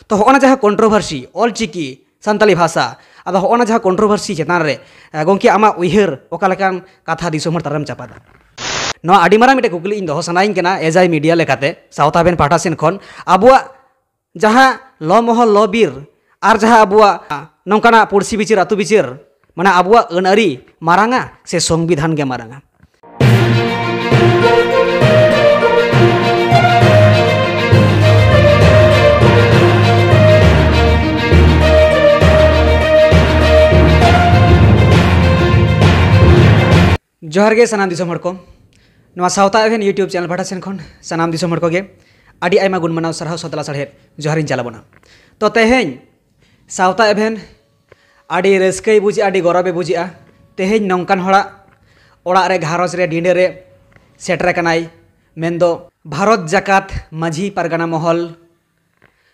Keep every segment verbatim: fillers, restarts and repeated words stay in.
ᱛᱚ, ᱦᱚᱸᱜᱼᱚ ᱱᱟ ᱡᱟᱦᱟᱸ ᱠᱚᱱᱴᱨᱳᱵᱷᱟᱨᱥᱤ, ᱚᱞ ᱪᱤᱠᱤ ᱥᱟᱱᱛᱟᱞᱤ ᱵᱷᱟᱥᱟ, ᱟᱫᱚ ᱦᱚᱸᱜᱼᱚ ᱱᱟ ᱡᱟᱦᱟᱸ ᱠᱚᱱᱴᱨᱳᱵᱷᱟᱨᱥᱤ ᱪᱮᱛᱟᱱ ᱨᱮ, ᱮ, ᱜᱚᱢᱠᱮ, ᱟᱢᱟᱜ ᱩᱭᱦᱟᱹᱨ ᱚᱠᱟ ᱞᱮᱠᱟᱱ ᱠᱟᱛᱷᱟ ᱫᱤᱥᱚᱢ ᱦᱚᱲ ᱛᱟᱞᱟᱨᱮᱢ ᱪᱟᱯᱟᱫᱟ? ᱱᱚᱣᱟ ᱟᱹᱰᱤ ᱢᱟᱨᱟᱝ ᱢᱤᱫᱴᱮᱱ ᱠᱩᱠᱞᱤ ᱤᱧ ᱫᱚᱦᱚ ᱥᱟᱱᱟᱭᱤᱧ ᱠᱟᱱᱟ, ᱮᱡᱟᱭ ᱢᱤᱰᱤᱭᱟ ᱞᱮᱠᱟᱛᱮ, ᱥᱟᱶᱛᱟ ᱟᱵᱮᱱ ᱯᱟᱦᱴᱟ ᱥᱮᱱ ᱠᱷᱚᱱ, ᱟᱵᱚᱣᱟᱜ ᱡᱟᱦᱟᱸ ᱞᱚ ᱢᱚᱦᱚᱞ, ᱞᱚ ᱵᱤᱨ, ᱟᱨ ᱡᱟᱦᱟᱸ ᱟᱵᱚᱣᱟᱜ ᱱᱚᱝᱠᱟᱱᱟᱜ ᱯᱩᱲᱥᱤ ᱵᱤᱪᱟᱹᱨ, ᱟᱹᱛᱩ ᱵᱤᱪᱟᱹᱨ, ᱢᱟᱱᱮ ᱟᱵᱚᱣᱟᱜ ᱟᱹᱱ ᱟᱹᱨᱤ ᱢᱟᱨᱟᱝᱟ ᱥᱮ ᱥᱚᱝᱵᱤᱫᱷᱟᱱ ᱜᱮ ᱢᱟᱨᱟᱝᱟ? ᱡᱚᱦᱟᱨ ᱜᱮ ᱥᱟᱱᱟᱢ ᱫᱤᱥᱚᱢ ᱦᱚᱲ ᱠᱚ᱾ ᱱᱚᱣᱟ ᱥᱟᱶᱛᱟ ᱮᱵᱷᱮᱱ YouTube ᱪᱮᱱᱮᱞ ᱯᱟᱦᱴᱟ ᱥᱮᱱ ᱠᱷᱚᱱ ᱥᱟᱱᱟᱢ ᱫᱤᱥᱚᱢ ᱦᱚᱲ ᱠᱚᱜᱮ ᱟᱹᱰᱤ ᱟᱭᱢᱟ ᱜᱩᱱ ᱢᱟᱱᱟᱣ ᱥᱟᱨᱦᱟᱣ ᱥᱟᱛᱞᱟ ᱥᱟᱲᱦᱮᱫ ᱡᱚᱦᱟᱨᱤᱧ ᱪᱟᱞ ᱟᱵᱚᱱᱟ᱾ ᱛᱚ, ᱛᱮᱦᱮᱧ ᱥᱟᱶᱛᱟ ᱮᱵᱷᱮᱱ ᱟᱹᱰᱤ ᱨᱟᱹᱥᱠᱟᱹᱭ ᱵᱩᱡᱷᱟᱹᱜᱼᱟ, ᱟᱹᱰᱤ ᱜᱚᱨᱚᱵᱮ ᱵᱩᱡᱷᱟᱹᱜᱼᱟ᱾ ᱛᱮᱦᱮᱧ ᱱᱚᱝᱠᱟᱱ ᱦᱚᱲᱟᱜ ᱚᱲᱟᱜ ᱨᱮ, ᱜᱷᱟᱨᱚᱸᱡᱽ ᱨᱮ, ᱰᱤᱸᱰᱟᱹ ᱨᱮ ᱥᱮᱴᱮᱨ ᱟᱠᱟᱱᱟᱭ, ᱢᱮᱱᱫᱚ ᱵᱷᱟᱨᱚᱛ ᱡᱟᱠᱟᱛ ᱢᱟᱹᱡᱷᱤ ᱯᱟᱨᱜᱟᱱᱟ ᱢᱚᱦᱚᱞ,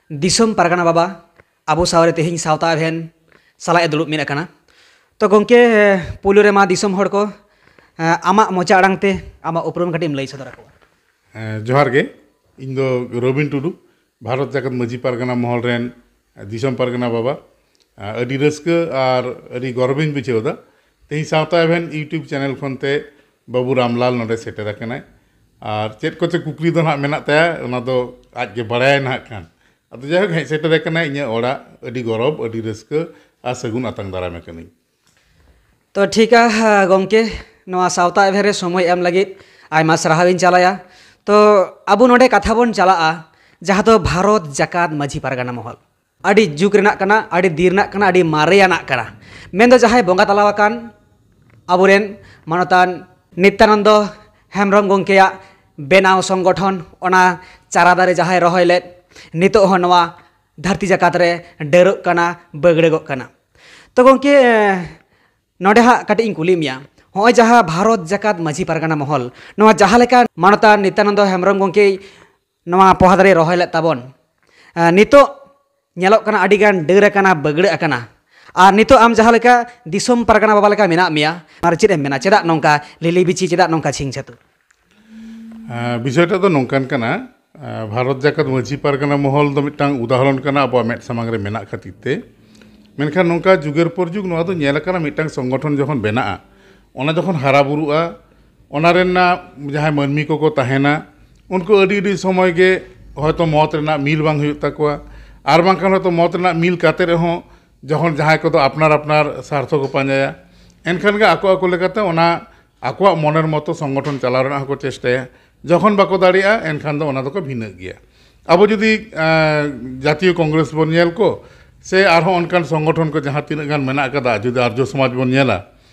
ᱫᱤᱥᱚᱢ ᱯᱟᱨᱜᱟᱱᱟ ᱵᱟᱵᱟ, ᱟᱵᱚ ᱥᱟᱶᱨᱮ ᱛᱮᱦᱮᱧ ᱥᱟᱶᱛᱟ ᱮᱵᱷᱮᱱ ᱥᱟᱞᱟᱜ ᱮ ᱫᱩᱲᱩᱵ ᱢᱮᱱᱟᱜ ᱠᱟᱱᱟ᱾ ᱛᱚ ᱜᱚᱢᱠᱮ, ᱯᱩᱭᱞᱩ ᱨᱮᱢᱟ ᱫᱤᱥᱚᱢ ᱦᱚᱲ ᱠᱚ, ᱟᱢᱟᱜ ᱢᱚᱪᱟ ᱟᱲᱟᱝ ᱛᱮ ᱟᱢᱟᱜ ᱩᱯᱨᱩᱢ ᱠᱟᱹᱴᱤᱡ ᱮᱢ ᱞᱟᱹᱭ ᱥᱚᱫᱚᱨ ᱟᱠᱚᱣᱟ᱾ ᱦᱮᱸ, ᱡᱚᱦᱟᱨ ᱜᱮ᱾ ᱤᱧ ᱫᱚ ᱨᱚᱵᱤᱱ ᱴᱩᱰᱩ, ᱵᱷᱟᱨᱚᱛ ᱡᱟᱠᱟᱛ ᱢᱟᱹᱡᱷᱤ ᱯᱟᱨᱜᱟᱱᱟ ᱢᱚᱦᱚᱞ ᱨᱮᱱ ᱫᱤᱥᱚᱢ ᱯᱟᱨᱜᱟᱱᱟ ᱵᱟᱵᱟ᱾ ᱟᱹᱰᱤ ᱨᱟᱹᱥᱠᱟᱹ ᱟᱨ ᱟᱹᱰᱤ ᱜᱚᱨᱚᱵᱤᱧ ᱵᱩᱡᱷᱟᱹᱣ ᱮᱫᱟ, ᱛᱮᱦᱮᱧ ᱥᱟᱶᱛᱟ ᱮᱵᱷᱮᱱ YouTube ᱪᱮᱱᱮᱞ ᱠᱷᱚᱱ ᱛᱮ ᱵᱟᱹᱵᱩ ᱨᱟᱢᱞᱟᱞ ᱱᱚᱰᱮ ᱥᱮᱴᱮᱨ ᱟᱠᱟᱱᱟᱭ᱾ ᱟᱨ ᱪᱮᱫ ᱠᱚᱪᱚ ᱠᱩᱠᱞᱤ ᱫᱚ ᱱᱟᱦᱟᱜ ᱢᱮᱱᱟᱜ ᱛᱟᱭᱟ, ᱚᱱᱟ ᱫᱚ ᱟᱡ ᱜᱮ ᱵᱟᱲᱟᱭᱟᱭ ᱱᱟᱦᱟᱜ ᱠᱷᱟᱱ᱾ ᱟᱫᱚ ᱡᱟᱭᱦᱳᱠ, ᱦᱮᱡ ᱥᱮᱴᱮᱨ ᱟᱠᱟᱱᱟᱭ ᱤᱧᱟᱹᱜ ᱚᱲᱟᱜ, ᱟᱹᱰᱤ ᱜᱚᱨᱚᱵᱽ, ᱟᱹᱰᱤ ᱨᱟᱹᱥᱠᱟᱹ ᱟᱨ ᱥᱟᱹᱜᱩᱱ ᱟᱛᱟᱝ ᱫᱟᱨᱟᱢᱮ ᱠᱟᱹᱱᱟᱹᱧ᱾ ᱛᱚ ᱴᱷᱤᱠᱟ, ᱜᱚᱢᱠᱮ, ᱱᱚᱣᱟ ᱥᱟᱶᱛᱟ ᱮᱵᱷᱮᱱ ᱨᱮ ᱥᱚᱢᱚᱭ ᱮᱢ ᱞᱟᱹᱜᱤᱫ ᱟᱭᱢᱟ ᱥᱟᱨᱦᱟᱣ ᱤᱧ ᱪᱟᱞᱟᱭᱟ᱾ ᱛᱚ ᱟᱵᱚ ᱱᱚᱰᱮ ᱠᱟᱛᱷᱟ ᱵᱚᱱ ᱪᱟᱞᱟᱜᱼᱟ, ᱡᱟᱦᱟᱸ ᱫᱚ ᱵᱷᱟᱨᱚᱛ ᱡᱟᱠᱟᱛ ᱢᱟᱹᱡᱷᱤ ᱯᱟᱨᱜᱟᱱᱟ ᱢᱚᱦᱚᱞ᱾ ᱟᱹᱰᱤ ᱡᱩᱜᱽ ᱨᱮᱱᱟᱜ ᱠᱟᱱᱟ, ᱟᱹᱰᱤ ᱫᱤᱱ ᱨᱮᱱᱟᱜ ᱠᱟᱱᱟ, ᱟᱹᱰᱤ ᱢᱟᱨᱮᱭᱟᱱᱟᱜ ᱠᱟᱱᱟ᱾ ᱢᱮᱱᱫᱚ ᱡᱟᱦᱟᱸᱭ ᱵᱚᱸᱜᱟ ᱛᱟᱞᱟᱣ ᱟᱠᱟᱱ ᱟᱵᱚᱨᱮᱱ ᱢᱟᱱᱚᱛᱟᱱ ᱱᱤᱛᱭᱟᱱᱚᱱᱫᱚ ᱦᱮᱢᱵᱨᱚᱢ ᱜᱚᱢᱠᱮᱭᱟᱜ ᱵᱮᱱᱟᱣ ᱥᱚᱝᱜᱚᱴᱷᱚᱱ, ᱚᱱᱟ ᱪᱟᱨᱟ ᱫᱟᱨᱮ ᱡᱟᱦᱟᱸᱭ ᱨᱚᱦᱚᱭ ᱞᱮᱫ, ᱱᱤᱛᱚᱜ ᱦᱚᱸ ᱱᱚᱣᱟ ᱫᱷᱟᱹᱨᱛᱤ ᱡᱟᱠᱟᱛ ᱨᱮ ᱰᱟᱹᱨᱚᱜ ᱠᱟᱱᱟ, ᱵᱟᱹᱜᱲᱟᱹᱜᱚᱜ ᱠᱟᱱᱟ᱾ ᱛᱚ ᱜᱚᱢᱠᱮ, ᱱᱚᱰᱮ ᱦᱟᱸᱜ ᱠᱟᱹᱴᱤᱡ ᱤᱧ ᱠᱩᱞᱤ ᱢᱮᱭᱟ, ᱦᱚᱸᱜᱼᱚᱭ ᱡᱟᱦᱟᱸ ᱵᱷᱟᱨᱚᱛ ᱡᱟᱠᱟᱛ ᱢᱟᱹᱡᱷᱤ ᱯᱟᱨᱜᱟᱱᱟ ᱢᱚᱦᱚᱞ, ᱱᱚᱣᱟ ᱡᱟᱦᱟᱸ ᱞᱮᱠᱟ ᱢᱟᱱᱚᱛᱟᱱ ᱱᱤᱛᱭᱟᱱᱚᱱᱫᱚ ᱦᱮᱢᱵᱨᱚᱢ ᱜᱚᱢᱠᱮ ᱱᱚᱣᱟ ᱯᱚᱦᱟ ᱫᱟᱨᱮ ᱨᱚᱦᱚᱭ ᱞᱮᱫ ᱛᱟᱵᱚᱱ, ᱮᱸ, ᱱᱤᱛᱚᱜ ᱧᱮᱞᱚᱜ ᱠᱟᱱᱟ ᱟᱹᱰᱤ ᱜᱟᱱ ᱰᱟᱹᱨ ᱟᱠᱟᱱᱟ, ᱵᱟᱹᱜᱲᱟᱹᱜ ᱟᱠᱟᱱᱟ᱾ ᱟᱨ ᱱᱤᱛᱚᱜ ᱟᱢ ᱡᱟᱦᱟᱸ ᱞᱮᱠᱟ ᱫᱤᱥᱚᱢ ᱯᱟᱨᱜᱟᱱᱟ ᱵᱟᱵᱟ ᱞᱮᱠᱟ ᱢᱮᱱᱟᱜ ᱢᱮᱭᱟ, ᱟᱨ ᱪᱮᱫ ᱮᱢ ᱢᱮᱱᱟ, ᱪᱮᱫᱟᱜ ᱱᱚᱝᱠᱟ ᱞᱤᱞᱤ ᱵᱤᱪᱷᱤ, ᱪᱮᱫᱟᱜ ᱱᱚᱝᱠᱟ ᱪᱷᱤᱝ ᱪᱷᱟᱹᱛᱩᱨ? ᱟᱸ, ᱵᱤᱥᱚᱭᱴᱟ ᱫᱚ ᱱᱚᱝᱠᱟᱱ ᱠᱟᱱᱟ, ᱵᱷᱟᱨᱚᱛ ᱡᱟᱠᱟᱛ ᱢᱟᱹᱡᱷᱤ ᱯᱟᱨᱜᱟᱱᱟ ᱢᱚᱦᱚᱞ ᱫᱚ ᱢᱤᱫᱴᱟᱝ ᱩᱫᱟᱦᱚᱨᱚᱱ ᱠᱟᱱᱟ ᱟᱵᱚᱣᱟᱜ ᱢᱮᱫ ᱥᱟᱢᱟᱝ ᱨᱮ ᱢᱮᱱᱟᱜ ᱠᱷᱟᱹᱛᱤᱨ ᱛᱮ᱾ ᱢᱮᱱᱠᱷᱟᱱ ᱱᱚᱝᱠᱟ ᱡᱩᱜᱮᱨ ᱯᱚᱨ ᱡᱩᱜᱽ ᱱᱚᱣᱟ ᱫᱚ ᱧᱮᱞ ᱟᱠᱟᱱᱟ, ᱢᱤᱫᱴᱟᱝ ᱥᱚᱝᱜᱚᱴᱷᱚᱱ ᱡᱚᱠᱷᱚᱱ ᱵᱮᱱᱟᱜᱼᱟ, ᱚᱱᱟ ᱡᱚᱠᱷᱚᱱ ᱦᱟᱨᱟ ᱵᱩᱨᱩᱜᱼᱟ, ᱚᱱᱟ ᱨᱮᱱᱟᱜ ᱡᱟᱦᱟᱸᱭ ᱢᱟᱹᱱᱢᱤ ᱠᱚᱠᱚ ᱛᱟᱦᱮᱱᱟ, ᱩᱱᱠᱩ ᱟᱹᱰᱤ ᱟᱹᱰᱤ ᱥᱚᱢᱚᱭ ᱜᱮ ᱦᱚᱭᱛᱳ ᱢᱚᱛ ᱨᱮᱱᱟᱜ ᱢᱤᱞ ᱵᱟᱝ ᱦᱩᱭᱩᱜ ᱛᱟᱠᱚᱣᱟ, ᱟᱨ ᱵᱟᱝᱠᱷᱟᱱ ᱦᱚᱭᱛᱳ ᱢᱚᱛ ᱨᱮᱱᱟᱜ ᱢᱤᱞ ᱠᱟᱛᱮ ᱨᱮᱦᱚᱸ ᱡᱚᱠᱷᱚᱱ ᱡᱟᱦᱟᱸᱭ ᱠᱚᱫᱚ ᱟᱯᱱᱟᱨ ᱟᱯᱱᱟᱨ ᱥᱟᱨᱛᱷᱚ ᱠᱚ ᱯᱟᱸᱡᱟᱭᱟ, ᱮᱱᱠᱷᱟᱱ ᱜᱮ ᱟᱠᱚ ᱟᱠᱚ ᱞᱮᱠᱟᱛᱮ ᱚᱱᱟ ᱟᱠᱚᱣᱟᱜ ᱢᱚᱱᱮᱨ ᱢᱚᱛᱚ ᱥᱚᱝᱜᱚᱴᱷᱚᱱ ᱪᱟᱞᱟᱣ ᱨᱮᱱᱟᱜ ᱦᱚᱸᱠᱚ ᱪᱮᱥᱴᱟᱭᱟ᱾ ᱡᱚᱠᱷᱚᱱ ᱵᱟᱠᱚ ᱫᱟᱲᱮᱭᱟᱜᱼᱟ, ᱮᱱᱠᱷᱟᱱ ᱫᱚ ᱚᱱᱟ ᱫᱚᱠᱚ ᱵᱷᱤᱱᱟᱹᱜ ᱜᱮᱭᱟ᱾ ᱟᱵᱚ ᱡᱩᱫᱤ ᱟᱸ, ᱡᱟᱛᱤᱭᱚ ᱠᱚᱝᱜᱨᱮᱥ ᱵᱚᱱ ᱧᱮᱞ ᱠᱚ, ᱥᱮ ᱟᱨᱦᱚᱸ ᱚᱱᱠᱟᱱ ᱥᱚᱝᱜᱚᱴᱷᱚᱱ ᱠᱚ ᱡᱟᱦᱟᱸ ᱛᱤᱱᱟᱹᱜ ᱜᱟᱱ ᱢᱮᱱᱟᱜ ᱟᱠᱟᱫᱟ, ᱡᱩᱫᱤ ᱟᱨᱡᱚ ᱥᱚᱢᱟᱡᱽ ᱵᱚᱱ ᱧᱮᱞᱟ,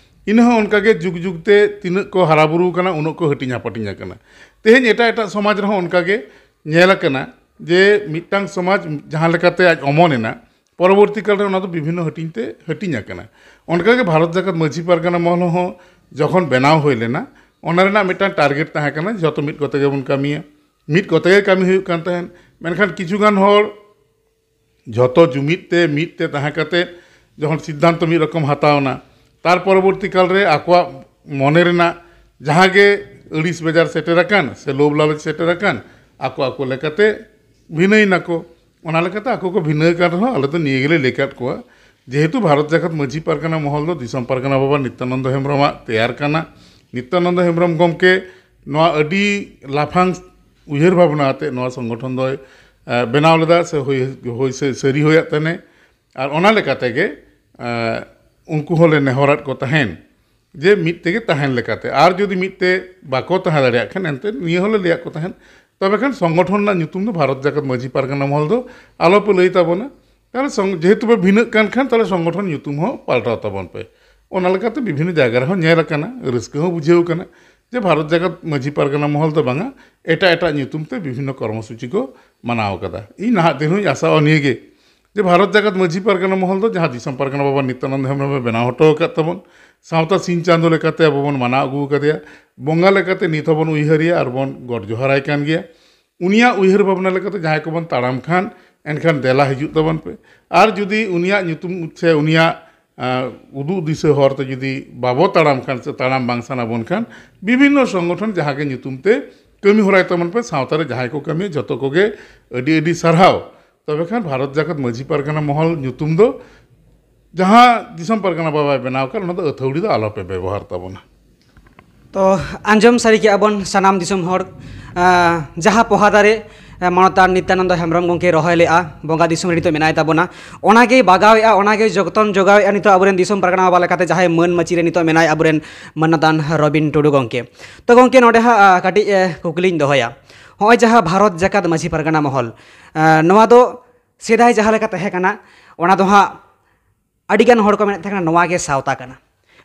ᱤᱱᱟᱹ ᱦᱚᱸ ᱚᱱᱠᱟᱜᱮ ᱡᱩᱜᱽ ᱡᱩᱜᱽ ᱛᱮ ᱛᱤᱱᱟᱹᱜ ᱠᱚ ᱦᱟᱨᱟ ᱵᱩᱨᱩ ᱟᱠᱟᱱᱟ, ᱩᱱᱟᱹᱜ ᱠᱚ ᱦᱟᱹᱴᱤᱧ ᱦᱟᱯᱟᱴᱤᱧ ᱟᱠᱟᱱᱟ᱾ ᱛᱮᱦᱮᱧ ᱮᱴᱟᱜ ᱮᱴᱟᱜ ᱥᱚᱢᱟᱡᱽ ᱨᱮᱦᱚᱸ ᱚᱱᱠᱟᱜᱮ ᱧᱮᱞ ᱟᱠᱟᱱᱟ ᱡᱮ ᱢᱤᱫᱴᱟᱝ ᱥᱚᱢᱟᱡᱽ ᱡᱟᱦᱟᱸ ᱞᱮᱠᱟᱛᱮ ᱟᱡ ᱚᱢᱚᱱ ᱮᱱᱟ, ᱯᱚᱨᱚᱵᱚᱨᱛᱤ ᱠᱟᱞ ᱨᱮ ᱚᱱᱟ ᱫᱚ ᱵᱤᱵᱷᱤᱱᱱᱚ ᱦᱟᱹᱴᱤᱧ ᱛᱮ ᱦᱟᱹᱴᱤᱧ ᱟᱠᱟᱱᱟ᱾ ᱚᱱᱠᱟᱜᱮ ᱵᱷᱟᱨᱚᱛ ᱡᱟᱠᱟᱛ ᱢᱟᱹᱡᱷᱤ ᱯᱟᱨᱜᱟᱱᱟ ᱢᱚᱦᱚᱞ ᱦᱚᱸ ᱡᱚᱠᱷᱚᱱ ᱵᱮᱱᱟᱣ ᱦᱩᱭ ᱞᱮᱱᱟ, ᱚᱱᱟ ᱨᱮᱱᱟᱜ ᱢᱤᱫᱴᱟᱝ ᱴᱟᱨᱜᱮᱴ ᱛᱟᱦᱮᱸ ᱠᱟᱱᱟ, ᱡᱚᱛᱚ ᱢᱤᱫ ᱠᱚᱛᱮ ᱜᱮᱵᱚᱱ ᱠᱟᱹᱢᱤᱭᱟ, ᱢᱤᱫ ᱠᱚᱛᱮ ᱜᱮ ᱠᱟᱹᱢᱤ ᱦᱩᱭᱩᱜ ᱠᱟᱱ ᱛᱟᱦᱮᱸᱫ᱾ ᱢᱮᱱᱠᱷᱟᱱ ᱠᱤᱪᱷᱩ ᱜᱟᱱ ᱦᱚᱲ ᱡᱷᱚᱛᱚ ᱡᱩᱢᱤᱫ ᱛᱮ, ᱢᱤᱫ ᱛᱮ ᱛᱟᱦᱮᱸ ᱠᱟᱛᱮ ᱡᱚᱠᱷᱚᱱ ᱥᱤᱫᱽᱫᱷᱟᱱᱛᱚ ᱢᱤᱫ ᱨᱚᱠᱚᱢ ᱦᱟᱛᱟᱣ ᱮᱱᱟ, ᱛᱟᱨ ᱯᱚᱨᱚᱵᱚᱨᱛᱤ ᱠᱟᱞ ᱨᱮ ᱟᱠᱚᱣᱟᱜ ᱢᱚᱱᱮ ᱨᱮᱱᱟᱜ ᱡᱟᱦᱟᱸ ᱜᱮ ᱟᱹᱲᱤᱥ ᱵᱮᱡᱟᱨ ᱥᱮᱴᱮᱨ ᱟᱠᱟᱱ ᱥᱮ ᱞᱳᱵᱷ ᱞᱟᱞᱚᱪ ᱥᱮᱴᱮᱨ ᱟᱠᱟᱱ, ᱟᱠᱚ ᱟᱠᱚ ᱞᱮᱠᱟᱛᱮ ᱵᱷᱤᱱᱟᱹᱭ ᱱᱟᱠᱚ᱾ ᱚᱱᱟ ᱞᱮᱠᱟᱛᱮ ᱟᱠᱚ ᱠᱚ ᱵᱷᱤᱱᱟᱹ ᱟᱠᱟᱱ ᱨᱮᱦᱚᱸ ᱟᱞᱮ ᱫᱚ ᱱᱤᱭᱟᱹ ᱜᱮᱞᱮ ᱞᱟᱹᱭ ᱟᱠᱟᱫ ᱠᱚᱣᱟ, ᱡᱮᱦᱮᱛᱩ ᱵᱷᱟᱨᱚᱛ ᱡᱟᱠᱟᱛ ᱢᱟᱹᱡᱷᱤ ᱯᱟᱨᱜᱟᱱᱟ ᱢᱚᱦᱚᱞ ᱫᱚ ᱫᱤᱥᱚᱢ ᱯᱟᱨᱜᱟᱱᱟ ᱵᱟᱵᱟ ᱱᱤᱛᱭᱟᱱᱚᱱᱫᱚ ᱦᱮᱢᱵᱨᱚᱢᱟᱜ ᱛᱮᱭᱟᱨ ᱠᱟᱱᱟ᱾ ᱱᱤᱛᱭᱟᱱᱚᱱᱫᱚ ᱦᱮᱢᱵᱨᱚᱢ ᱜᱚᱢᱠᱮ ᱱᱚᱣᱟ ᱟᱹᱰᱤ ᱞᱟᱯᱷᱟᱝ ᱩᱭᱦᱟᱹᱨ ᱵᱷᱟᱵᱽᱱᱟ ᱟᱛᱮ ᱱᱚᱣᱟ ᱥᱚᱝᱜᱚᱴᱷᱚᱱ ᱫᱚᱭ, ᱮ, ᱵᱮᱱᱟᱣ ᱞᱮᱫᱟ ᱥᱮ ᱦᱩᱭ, ᱦᱩᱭ ᱥᱟᱹ-, ᱥᱟᱹᱨᱤ ᱦᱩᱭᱟᱫ ᱛᱟᱦᱮᱱᱮ᱾ ᱟᱨ ᱚᱱᱟ ᱞᱮᱠᱟ ᱛᱮᱜᱮ, ᱮ, ᱩᱱᱠᱩ ᱦᱚᱸᱞᱮ ᱱᱮᱦᱚᱨᱟᱫ ᱠᱚ ᱛᱟᱦᱮᱱ ᱡᱮ ᱢᱤᱫ ᱛᱮᱜᱮ ᱛᱟᱦᱮᱱ ᱞᱮᱠᱟᱛᱮ, ᱟᱨ ᱡᱩᱫᱤ ᱢᱤᱫ ᱛᱮ ᱵᱟᱠᱚ ᱛᱟᱦᱮᱸ ᱫᱟᱲᱮᱭᱟᱜ ᱠᱷᱟᱱ ᱮᱱᱛᱮ ᱱᱤᱭᱟᱹ ᱦᱚᱸᱞᱮ ᱞᱟᱹᱭᱟᱫ ᱠᱚ ᱛᱟᱦᱮᱱ᱾ ᱛᱚᱵᱮ ᱠᱷᱟᱱ ᱥᱚᱝᱜᱚᱴᱷᱚᱱ ᱨᱮᱱᱟᱜ ᱧᱩᱛᱩᱢ ᱫᱚ ᱵᱷᱟᱨᱚᱛ ᱡᱟᱠᱟᱛ ᱢᱟᱹᱡᱷᱤ ᱯᱟᱨᱜᱟᱱᱟ ᱢᱚᱦᱚᱞ ᱫᱚ ᱟᱞᱚᱯᱮ ᱞᱟᱹᱭ ᱛᱟᱵᱚᱱᱟ᱾ ᱛᱟᱦᱚᱞᱮ ᱥᱚᱝ-, ᱡᱮᱦᱮᱛᱩ ᱯᱮ ᱵᱷᱤᱱᱟᱹᱜ ᱠᱟᱱ ᱠᱷᱟᱱ, ᱛᱟᱦᱚᱞᱮ ᱥᱚᱝᱜᱚᱴᱷᱚᱱ ᱧᱩᱛᱩᱢ ᱦᱚᱸ ᱯᱟᱞᱴᱟᱣ ᱛᱟᱵᱚᱱ ᱯᱮ᱾ ᱚᱱᱟ ᱞᱮᱠᱟᱛᱮ ᱵᱤᱵᱷᱤᱱᱱᱚ ᱡᱟᱭᱜᱟ ᱨᱮᱦᱚᱸ ᱧᱮᱞ ᱟᱠᱟᱱᱟ, ᱨᱟᱹᱥᱠᱟᱹ ᱦᱚᱸ ᱵᱩᱡᱷᱟᱹᱣ ᱟᱠᱟᱱᱟ ᱡᱮ ᱵᱷᱟᱨᱚᱛ ᱡᱟᱠᱟᱛ ᱢᱟᱹᱡᱷᱤ ᱯᱟᱨᱜᱟᱱᱟ ᱢᱚᱦᱚᱞ ᱫᱚ ᱵᱟᱝᱟ, ᱮᱴᱟᱜ ᱮᱴᱟᱜ ᱧᱩᱛᱩᱢ ᱛᱮ ᱵᱤᱵᱷᱤᱱᱱᱚ ᱠᱚᱨᱢᱚᱥᱩᱪᱤ ᱠᱚ ᱢᱟᱱᱟᱣ ᱟᱠᱟᱫᱟ᱾ ᱤᱧ ᱱᱟᱦᱟᱜ ᱫᱤᱱ ᱦᱚᱸᱧ ᱟᱥᱟᱜᱼᱟ ᱱᱤᱭᱟᱹᱜᱮ, ᱡᱮ ᱵᱷᱟᱨᱚᱛ ᱡᱟᱠᱟᱛ ᱢᱟᱹᱡᱷᱤ ᱯᱟᱨᱜᱟᱱᱟ ᱢᱚᱦᱚᱞ ᱫᱚ ᱡᱟᱦᱟᱸ ᱫᱤᱥᱚᱢ ᱯᱟᱨᱜᱟᱱᱟ ᱵᱟᱵᱟ ᱱᱤᱛᱭᱟᱱᱚᱱᱫ ᱦᱮᱢᱵᱨᱚᱢ ᱮ ᱵᱮᱱᱟᱣ ᱦᱚᱴᱚ ᱟᱠᱟᱫ ᱛᱟᱵᱚᱱ, ᱥᱟᱶᱛᱟ ᱥᱤᱧ ᱪᱟᱸᱫᱚ ᱞᱮᱠᱟᱛᱮ ᱟᱵᱚ ᱵᱚᱱ ᱢᱟᱱᱟᱣ ᱟᱹᱜᱩ ᱟᱠᱟᱫᱮᱭᱟ, ᱵᱚᱸᱜᱟ ᱞᱮᱠᱟᱛᱮ ᱱᱤᱛ ᱦᱚᱸᱵᱚᱱ ᱩᱭᱦᱟᱹᱨᱮᱭᱟ ᱟᱨ ᱵᱚᱱ ᱜᱚᱰ ᱡᱚᱦᱟᱨᱟᱭ ᱠᱟᱱ ᱜᱮᱭᱟ᱾ ᱩᱱᱤᱭᱟᱜ ᱩᱭᱦᱟᱹᱨ ᱵᱷᱟᱵᱽᱱᱟ ᱞᱮᱠᱟᱛᱮ ᱡᱟᱦᱟᱸᱭ ᱠᱚᱵᱚᱱ ᱛᱟᱲᱟᱢ ᱠᱷᱟᱱ, ᱮᱱᱠᱷᱟᱱ ᱫᱮᱞᱟ ᱦᱤᱡᱩᱜ ᱛᱟᱵᱚᱱ ᱯᱮ᱾ ᱟᱨ ᱡᱩᱫᱤ ᱩᱱᱤᱭᱟᱜ ᱧᱩᱛᱩᱢ ᱥᱮ ᱩᱱᱤᱭᱟᱜ, ᱟᱸ, ᱩᱫᱩᱜ ᱫᱤᱥᱟᱹ ᱦᱚᱨ ᱛᱮ ᱡᱩᱫᱤ ᱵᱟᱵᱚ ᱛᱟᱲᱟᱢ ᱠᱷᱟᱱ ᱥᱮ ᱛᱟᱲᱟᱢ ᱵᱟᱝ ᱥᱟᱱᱟ ᱵᱚᱱ ᱠᱷᱟᱱ, ᱵᱤᱵᱷᱤᱱᱱᱚ ᱥᱚᱝᱜᱚᱴᱷᱚᱱ ᱡᱟᱦᱟᱸ ᱜᱮ ᱧᱩᱛᱩᱢ ᱛᱮ ᱠᱟᱹᱢᱤ ᱦᱚᱨᱟᱭ ᱛᱟᱵᱚᱱ ᱯᱮ, ᱥᱟᱶᱛᱟ ᱨᱮ ᱡᱟᱦᱟᱸᱭ ᱠᱚ ᱠᱟᱹᱢᱤᱭᱟ ᱡᱚᱛᱚ ᱠᱚᱜᱮ ᱟᱹᱰᱤ ᱟᱹᱰᱤ ᱥᱟᱨᱦᱟᱣ᱾ ᱛᱚᱵᱮ ᱠᱷᱟᱱ ᱵᱷᱟᱨᱚᱛ ᱡᱟᱠᱟᱛ ᱢᱟᱹᱡᱷᱤ ᱯᱟᱨᱜᱟᱱᱟ ᱢᱚᱦᱚᱞ ᱧᱩᱛᱩᱢ ᱫᱚ ᱡᱟᱦᱟᱸ ᱫᱤᱥᱚᱢ ᱯᱟᱨᱜᱟᱱᱟ ᱵᱟᱵᱟᱭ ᱵᱮᱱᱟᱣ ᱟᱠᱟᱫ, ᱚᱱᱟ ᱫᱚ ᱟᱹᱛᱷᱟᱹᱣᱲᱤ ᱫᱚ ᱟᱞᱚᱯᱮ ᱵᱮᱵᱚᱦᱟᱨ ᱛᱟᱵᱚᱱᱟ᱾ ᱛᱚ ᱟᱸᱡᱚᱢ ᱥᱟᱹᱨᱤ ᱠᱮᱜᱼᱟ ᱵᱚᱱ ᱥᱟᱱᱟᱢ ᱫᱤᱥᱚᱢ ᱦᱚᱲ, ᱟᱸ, ᱡᱟᱦᱟᱸ ᱯᱚᱦᱟ ᱫᱟᱨᱮ ᱟᱸ, ᱢᱟᱱᱚᱛᱟᱱ ᱱᱤᱛᱭᱟᱱᱚᱱᱫᱚ ᱦᱮᱢᱵᱨᱚᱢ ᱜᱚᱢᱠᱮ ᱨᱚᱦᱚᱭ ᱞᱮᱜᱼᱟ ᱵᱚᱸᱜᱟ ᱫᱤᱥᱚᱢ ᱨᱮ ᱱᱤᱛᱚᱜ ᱢᱮᱱᱟᱭ ᱛᱟᱵᱚᱱᱟ, ᱚᱱᱟᱜᱮ ᱵᱟᱜᱟᱣᱮᱜᱼᱟ, ᱚᱱᱟᱜᱮ ᱡᱚᱛᱚᱱ ᱡᱚᱜᱟᱣᱮᱜᱼᱟ ᱱᱤᱛᱚᱜ ᱟᱵᱚᱨᱮᱱ ᱫᱤᱥᱚᱢ ᱯᱟᱨᱜᱟᱱᱟ ᱵᱟᱵᱟ ᱞᱮᱠᱟᱛᱮ ᱡᱟᱦᱟᱸᱭ ᱢᱟᱹᱱ ᱢᱟᱹᱪᱤ ᱨᱮ ᱱᱤᱛᱚᱜ ᱢᱮᱱᱟᱭ ᱟᱵᱚᱨᱮᱱ ᱢᱟᱱᱚᱛᱟᱱ ᱨᱚᱵᱤᱱ ᱴᱩᱰᱩ ᱜᱚᱢᱠᱮ᱾ ᱛᱚ ᱜᱚᱢᱠᱮ, ᱱᱚᱰᱮ ᱦᱟᱸᱜ ᱟᱸ, ᱠᱟᱹᱴᱤᱡ ᱮ, ᱠᱩᱠᱞᱤᱧ ᱫᱚᱦᱚᱭᱟ᱾ ᱦᱚᱸᱜᱼᱚᱭ ᱡᱟᱦᱟᱸ ᱵᱷᱟᱨᱚᱛ ᱡᱟᱠᱟᱛ ᱢᱟᱹᱡᱷᱤ ᱯᱟᱨᱜᱟᱱᱟ ᱢᱚᱦᱚᱞ, ᱟᱸ, ᱱᱚᱣᱟ ᱫᱚ ᱥᱮᱫᱟᱭ ᱡᱟᱦᱟᱸ ᱞᱮᱠᱟ ᱛᱟᱦᱮᱸ ᱠᱟᱱᱟ, ᱚᱱᱟ ᱫᱚ ᱦᱟᱸᱜ ᱟᱹᱰᱤᱜᱟᱱ ᱦᱚᱲ ᱠᱚ ᱢᱮᱱᱮᱫ ᱛᱟᱦᱮᱸ ᱠᱟᱱᱟ ᱱᱚᱣᱟ ᱜᱮ ᱥᱟᱶᱛᱟ ᱠᱟᱱᱟ᱾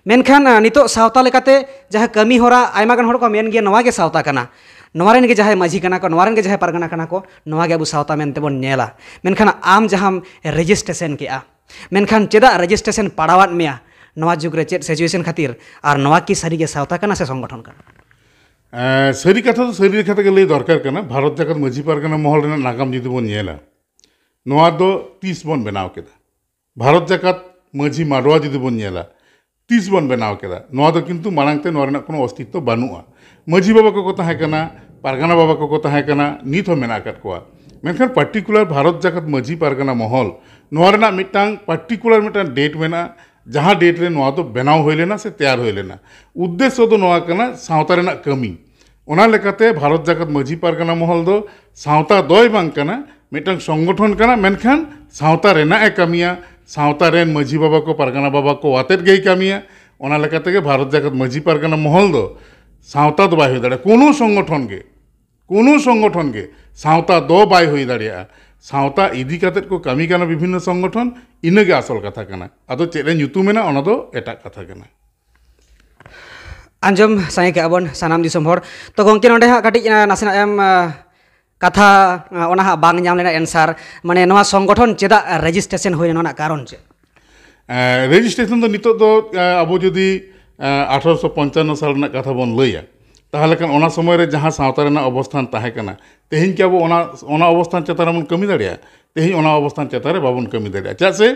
ᱢᱮᱱᱠᱷᱟᱱ ᱟᱸ, ᱱᱤᱛᱚᱜ ᱥᱟᱶᱛᱟ ᱞᱮᱠᱟᱛᱮ ᱡᱟᱦᱟᱸ ᱠᱟᱹᱢᱤ ᱦᱚᱨᱟ, ᱟᱭᱢᱟ ᱜᱟᱱ ᱦᱚᱲ ᱠᱚ ᱢᱮᱱ ᱜᱮᱭᱟ ᱱᱚᱣᱟ ᱜᱮ ᱥᱟᱶᱛᱟ ᱠᱟᱱᱟ, ᱱᱚᱣᱟ ᱨᱮᱱ ᱜᱮ ᱡᱟᱦᱟᱸᱭ ᱢᱟᱹᱡᱷᱤ ᱠᱟᱱᱟ ᱠᱚ, ᱱᱚᱣᱟ ᱨᱮᱱ ᱜᱮ ᱡᱟᱦᱟᱸᱭ ᱯᱟᱨᱜᱟᱱᱟ ᱠᱟᱱᱟ ᱠᱚ, ᱱᱚᱣᱟ ᱜᱮ ᱟᱵᱚ ᱥᱟᱶᱛᱟ ᱢᱮᱱᱛᱮ ᱵᱚᱱ ᱧᱮᱞᱟ᱾ ᱢᱮᱱᱠᱷᱟᱱ ᱟᱢ ᱡᱟᱦᱟᱸᱢ ᱨᱮᱡᱤᱥᱴᱨᱮᱥᱚᱱ ᱠᱮᱜᱼᱟ, ᱢᱮᱱᱠᱷᱟᱱ ᱪᱮᱫᱟᱜ ᱨᱮᱡᱤᱥᱴᱨᱮᱥᱚᱱ ᱯᱟᱲᱟᱣᱟᱫ ᱢᱮᱭᱟ? ᱱᱚᱣᱟ ᱡᱩᱜᱽ ᱨᱮ ᱪᱮᱫ ᱥᱤᱪᱩᱭᱮᱥᱚᱱ ᱠᱷᱟᱹᱛᱤᱨ? ᱟᱨ ᱱᱚᱣᱟ ᱠᱤ ᱥᱟᱹᱨᱤᱜᱮ ᱥᱟᱶᱛᱟ ᱠᱟᱱᱟ ᱥᱮ ᱥᱚᱝᱜᱚᱴᱷᱚᱱ ᱠᱟᱱᱟ? ᱮᱸ, ᱥᱟᱹᱨᱤ ᱠᱟᱛᱷᱟ ᱫᱚ ᱥᱟᱹᱨᱤ ᱞᱮᱠᱟ ᱛᱮᱜᱮ ᱞᱟᱹᱭ ᱫᱚᱨᱠᱟᱨ ᱠᱟᱱᱟ᱾ ᱵᱷᱟᱨᱚᱛ ᱡᱟᱠᱟᱛ ᱢᱟᱹᱡᱷᱤ ᱯᱟᱨᱜᱟᱱᱟ ᱢᱚᱦᱚᱞ ᱨᱮᱱᱟᱜ ᱱᱟᱜᱟᱢ ᱡᱩᱫᱤ ᱵᱚᱱ ᱧᱮᱞᱟ, ᱱᱚᱣᱟ ᱫᱚ ᱛᱤᱥ ᱵᱚᱱ ᱵᱮᱱᱟᱣ ᱠᱮᱫᱟ? ᱵᱷᱟᱨᱚᱛ ᱡᱟᱠᱟᱛ ᱢᱟᱹᱡᱷᱤ ᱢᱟᱰᱣᱟ ᱡᱩᱫᱤ ᱵᱚᱱ ᱧᱮᱞᱟ, ᱛᱤᱥ ᱵᱚᱱ ᱵᱮᱱᱟᱣ ᱠᱮᱫᱟ? ᱱᱚᱣᱟ ᱫᱚ ᱠᱤᱱᱛᱩ ᱢᱟᱲᱟᱝ ᱛᱮ ᱱᱚᱣᱟ ᱨᱮᱱᱟᱜ ᱠᱳᱱᱳ ᱚᱥᱛᱤᱛᱛᱚ ᱵᱟᱹᱱᱩᱜᱼᱟ᱾ ᱢᱟᱹᱡᱷᱤ ᱵᱟᱵᱟ ᱠᱚᱠᱚ ᱛᱟᱦᱮᱸ ᱠᱟᱱᱟ, ᱯᱟᱨᱜᱟᱱᱟ ᱵᱟᱵᱟ ᱠᱚᱠᱚ ᱛᱟᱦᱮᱸ ᱠᱟᱱᱟ, ᱱᱤᱛ ᱦᱚᱸ ᱢᱮᱱᱟᱜ ᱟᱠᱟᱫ ᱠᱚᱣᱟ᱾ ᱢᱮᱱᱠᱷᱟᱱ ᱯᱟᱨᱴᱤᱠᱩᱞᱟᱨ ᱵᱷᱟᱨᱚᱛ ᱡᱟᱠᱟᱛ ᱢᱟᱹᱡᱷᱤ ᱯᱟᱨᱜᱟᱱᱟ ᱢᱚᱦᱚᱞ, ᱱᱚᱣᱟ ᱨᱮᱱᱟᱜ ᱢᱤᱫᱴᱟᱝ ᱯᱟᱨᱴᱤᱠᱩᱞᱟᱨ ᱢᱤᱫᱴᱟᱝ ᱰᱮᱴ ᱢᱮᱱᱟᱜᱼᱟ, ᱡᱟᱦᱟᱸ ᱰᱮᱴ ᱨᱮ ᱱᱚᱣᱟ ᱫᱚ ᱵᱮᱱᱟᱣ ᱦᱩᱭ ᱞᱮᱱᱟ ᱥᱮ ᱛᱮᱭᱟᱨ ᱦᱩᱭ ᱞᱮᱱᱟ᱾ ᱩᱫᱽᱫᱮᱥᱥᱚ ᱫᱚ ᱱᱚᱣᱟ ᱠᱟᱱᱟ ᱥᱟᱶᱛᱟ ᱨᱮᱱᱟᱜ ᱠᱟᱹᱢᱤ᱾ ᱚᱱᱟ ᱞᱮᱠᱟᱛᱮ ᱵᱷᱟᱨᱚᱛ ᱡᱟᱠᱟᱛ ᱢᱟᱹᱡᱷᱤ ᱯᱟᱨᱜᱟᱱᱟ ᱢᱚᱦᱚᱞ ᱫᱚ ᱥᱟᱶᱛᱟ ᱫᱚᱭ ᱵᱟᱝ ᱠᱟᱱᱟ, ᱢᱤᱫᱴᱟᱝ ᱥᱚᱝᱜᱚᱴᱷᱚᱱ ᱠᱟᱱᱟ, ᱢᱮᱱᱠᱷᱟᱱ ᱥᱟᱶᱛᱟ ᱨᱮᱱᱟᱜ ᱮ ᱠᱟᱹᱢᱤᱭᱟ, ᱥᱟᱶᱛᱟ ᱨᱮᱱ ᱢᱟᱹᱡᱷᱤ ᱵᱟᱵᱟ ᱠᱚ, ᱯᱟᱨᱜᱟᱱᱟ ᱵᱟᱵᱟ ᱠᱚ ᱟᱛᱮᱫ ᱜᱮᱭ ᱠᱟᱹᱢᱤᱭᱟ᱾ ᱚᱱᱟ ᱞᱮᱠᱟ ᱛᱮᱜᱮ ᱵᱷᱟᱨᱚᱛ ᱡᱟᱠᱟᱛ ᱢᱟᱹᱡᱷᱤ ᱯᱟᱨᱜᱟᱱᱟ ᱢᱚᱦᱚᱞ ᱫᱚ ᱥᱟᱶᱛᱟ ᱫᱚ ᱵᱟᱭ ᱦᱩᱭ ᱫᱟᱲᱮᱭᱟᱜᱼᱟ᱾ ᱠᱳᱱᱳ ᱥᱚᱝᱜᱚᱴᱷᱚᱱ ᱜᱮ, ᱠᱳᱱᱳ ᱥᱚᱝᱜᱚᱴᱷᱚᱱ ᱜᱮ ᱥᱟᱶᱛᱟ ᱫᱚ ᱵᱟᱭ ᱦᱩᱭ ᱫᱟᱲᱮᱭᱟᱜᱼᱟ᱾ ᱥᱟᱶᱛᱟ ᱤᱫᱤ ᱠᱟᱛᱮᱫ ᱠᱚ ᱠᱟᱹᱢᱤ ᱠᱟᱱᱟ ᱵᱤᱵᱷᱤᱱᱱᱚ ᱥᱚᱝᱜᱚᱴᱷᱚᱱ, ᱤᱱᱟᱹᱜᱮ ᱟᱥᱚᱞ ᱠᱟᱛᱷᱟ ᱠᱟᱱᱟ᱾ ᱟᱫᱚ ᱪᱮᱫ ᱮ ᱧᱩᱛᱩᱢ ᱮᱱᱟ, ᱚᱱᱟ ᱫᱚ ᱮᱴᱟᱜ ᱠᱟᱛᱷᱟ ᱠᱟᱱᱟ᱾ ᱟᱸᱡᱚᱢ ᱥᱟᱸᱜᱮ ᱠᱟᱜᱼᱟ ᱵᱚᱱ ᱥᱟᱱᱟᱢ ᱫᱤᱥᱚᱢ ᱦᱚᱲ᱾ ᱛᱚ ᱜᱚᱢᱠᱮ, ᱱᱚᱰᱮ ᱦᱟᱸᱜ ᱠᱟᱹᱴᱤᱡ ᱟᱸ, ᱱᱟᱥᱮᱱᱟᱜ ᱮᱢ ᱟᱸ, ᱠᱟᱛᱷᱟ, ᱟᱸ, ᱚᱱᱟ ᱦᱟᱸᱜ ᱵᱟᱝ ᱧᱟᱢ ᱞᱮᱱᱟ ᱮᱱᱥᱟᱨ, ᱢᱟᱱᱮ ᱱᱚᱣᱟ ᱥᱚᱝᱜᱚᱴᱷᱚᱱ ᱪᱮᱫᱟᱜ ᱨᱮᱡᱤᱥᱴᱨᱮᱥᱚᱱ ᱦᱩᱭ ᱞᱮᱱᱟ, ᱚᱱᱟ ᱨᱮᱱᱟᱜ ᱠᱟᱨᱚᱱ ᱪᱮᱫ? ᱨᱮᱡᱤᱥᱴᱨᱮᱥᱚᱱ ᱫᱚ ᱱᱤᱛᱚᱜ ᱫᱚ ᱟᱵᱚ ᱡᱩᱫᱤ ᱟᱴᱷᱨᱚᱥᱚ ᱯᱚᱧᱪᱟᱱᱱᱚ ᱥᱟᱞ ᱨᱮᱱᱟᱜ ᱠᱟᱛᱷᱟ ᱵᱚᱱ ᱞᱟᱹᱭᱟ, ᱛᱟᱦᱚᱞᱮ ᱠᱷᱟᱱ ᱚᱱᱟ ᱥᱚᱢᱚᱭ ᱨᱮ ᱡᱟᱦᱟᱸ ᱥᱟᱶᱛᱟ ᱨᱮᱱᱟᱜ ᱚᱵᱚᱥᱛᱷᱟᱱ ᱛᱟᱦᱮᱸ ᱠᱟᱱᱟ, ᱛᱮᱦᱮᱧ ᱠᱤ ᱟᱵᱚ ᱚᱱᱟ ᱚᱱᱟ ᱚᱵᱚᱥᱛᱷᱟᱱ ᱪᱮᱛᱟᱱ ᱨᱮᱵᱚᱱ ᱠᱟᱹᱢᱤ ᱫᱟᱲᱮᱭᱟᱜᱼᱟ? ᱛᱮᱦᱮᱧ ᱚᱱᱟ ᱚᱵᱚᱥᱛᱷᱟᱱ ᱪᱮᱛᱟᱱ ᱨᱮ ᱵᱟᱵᱚᱱ ᱠᱟᱹᱢᱤ ᱫᱟᱲᱮᱭᱟᱜᱼᱟ᱾ ᱪᱮᱫᱟᱜ ᱥᱮ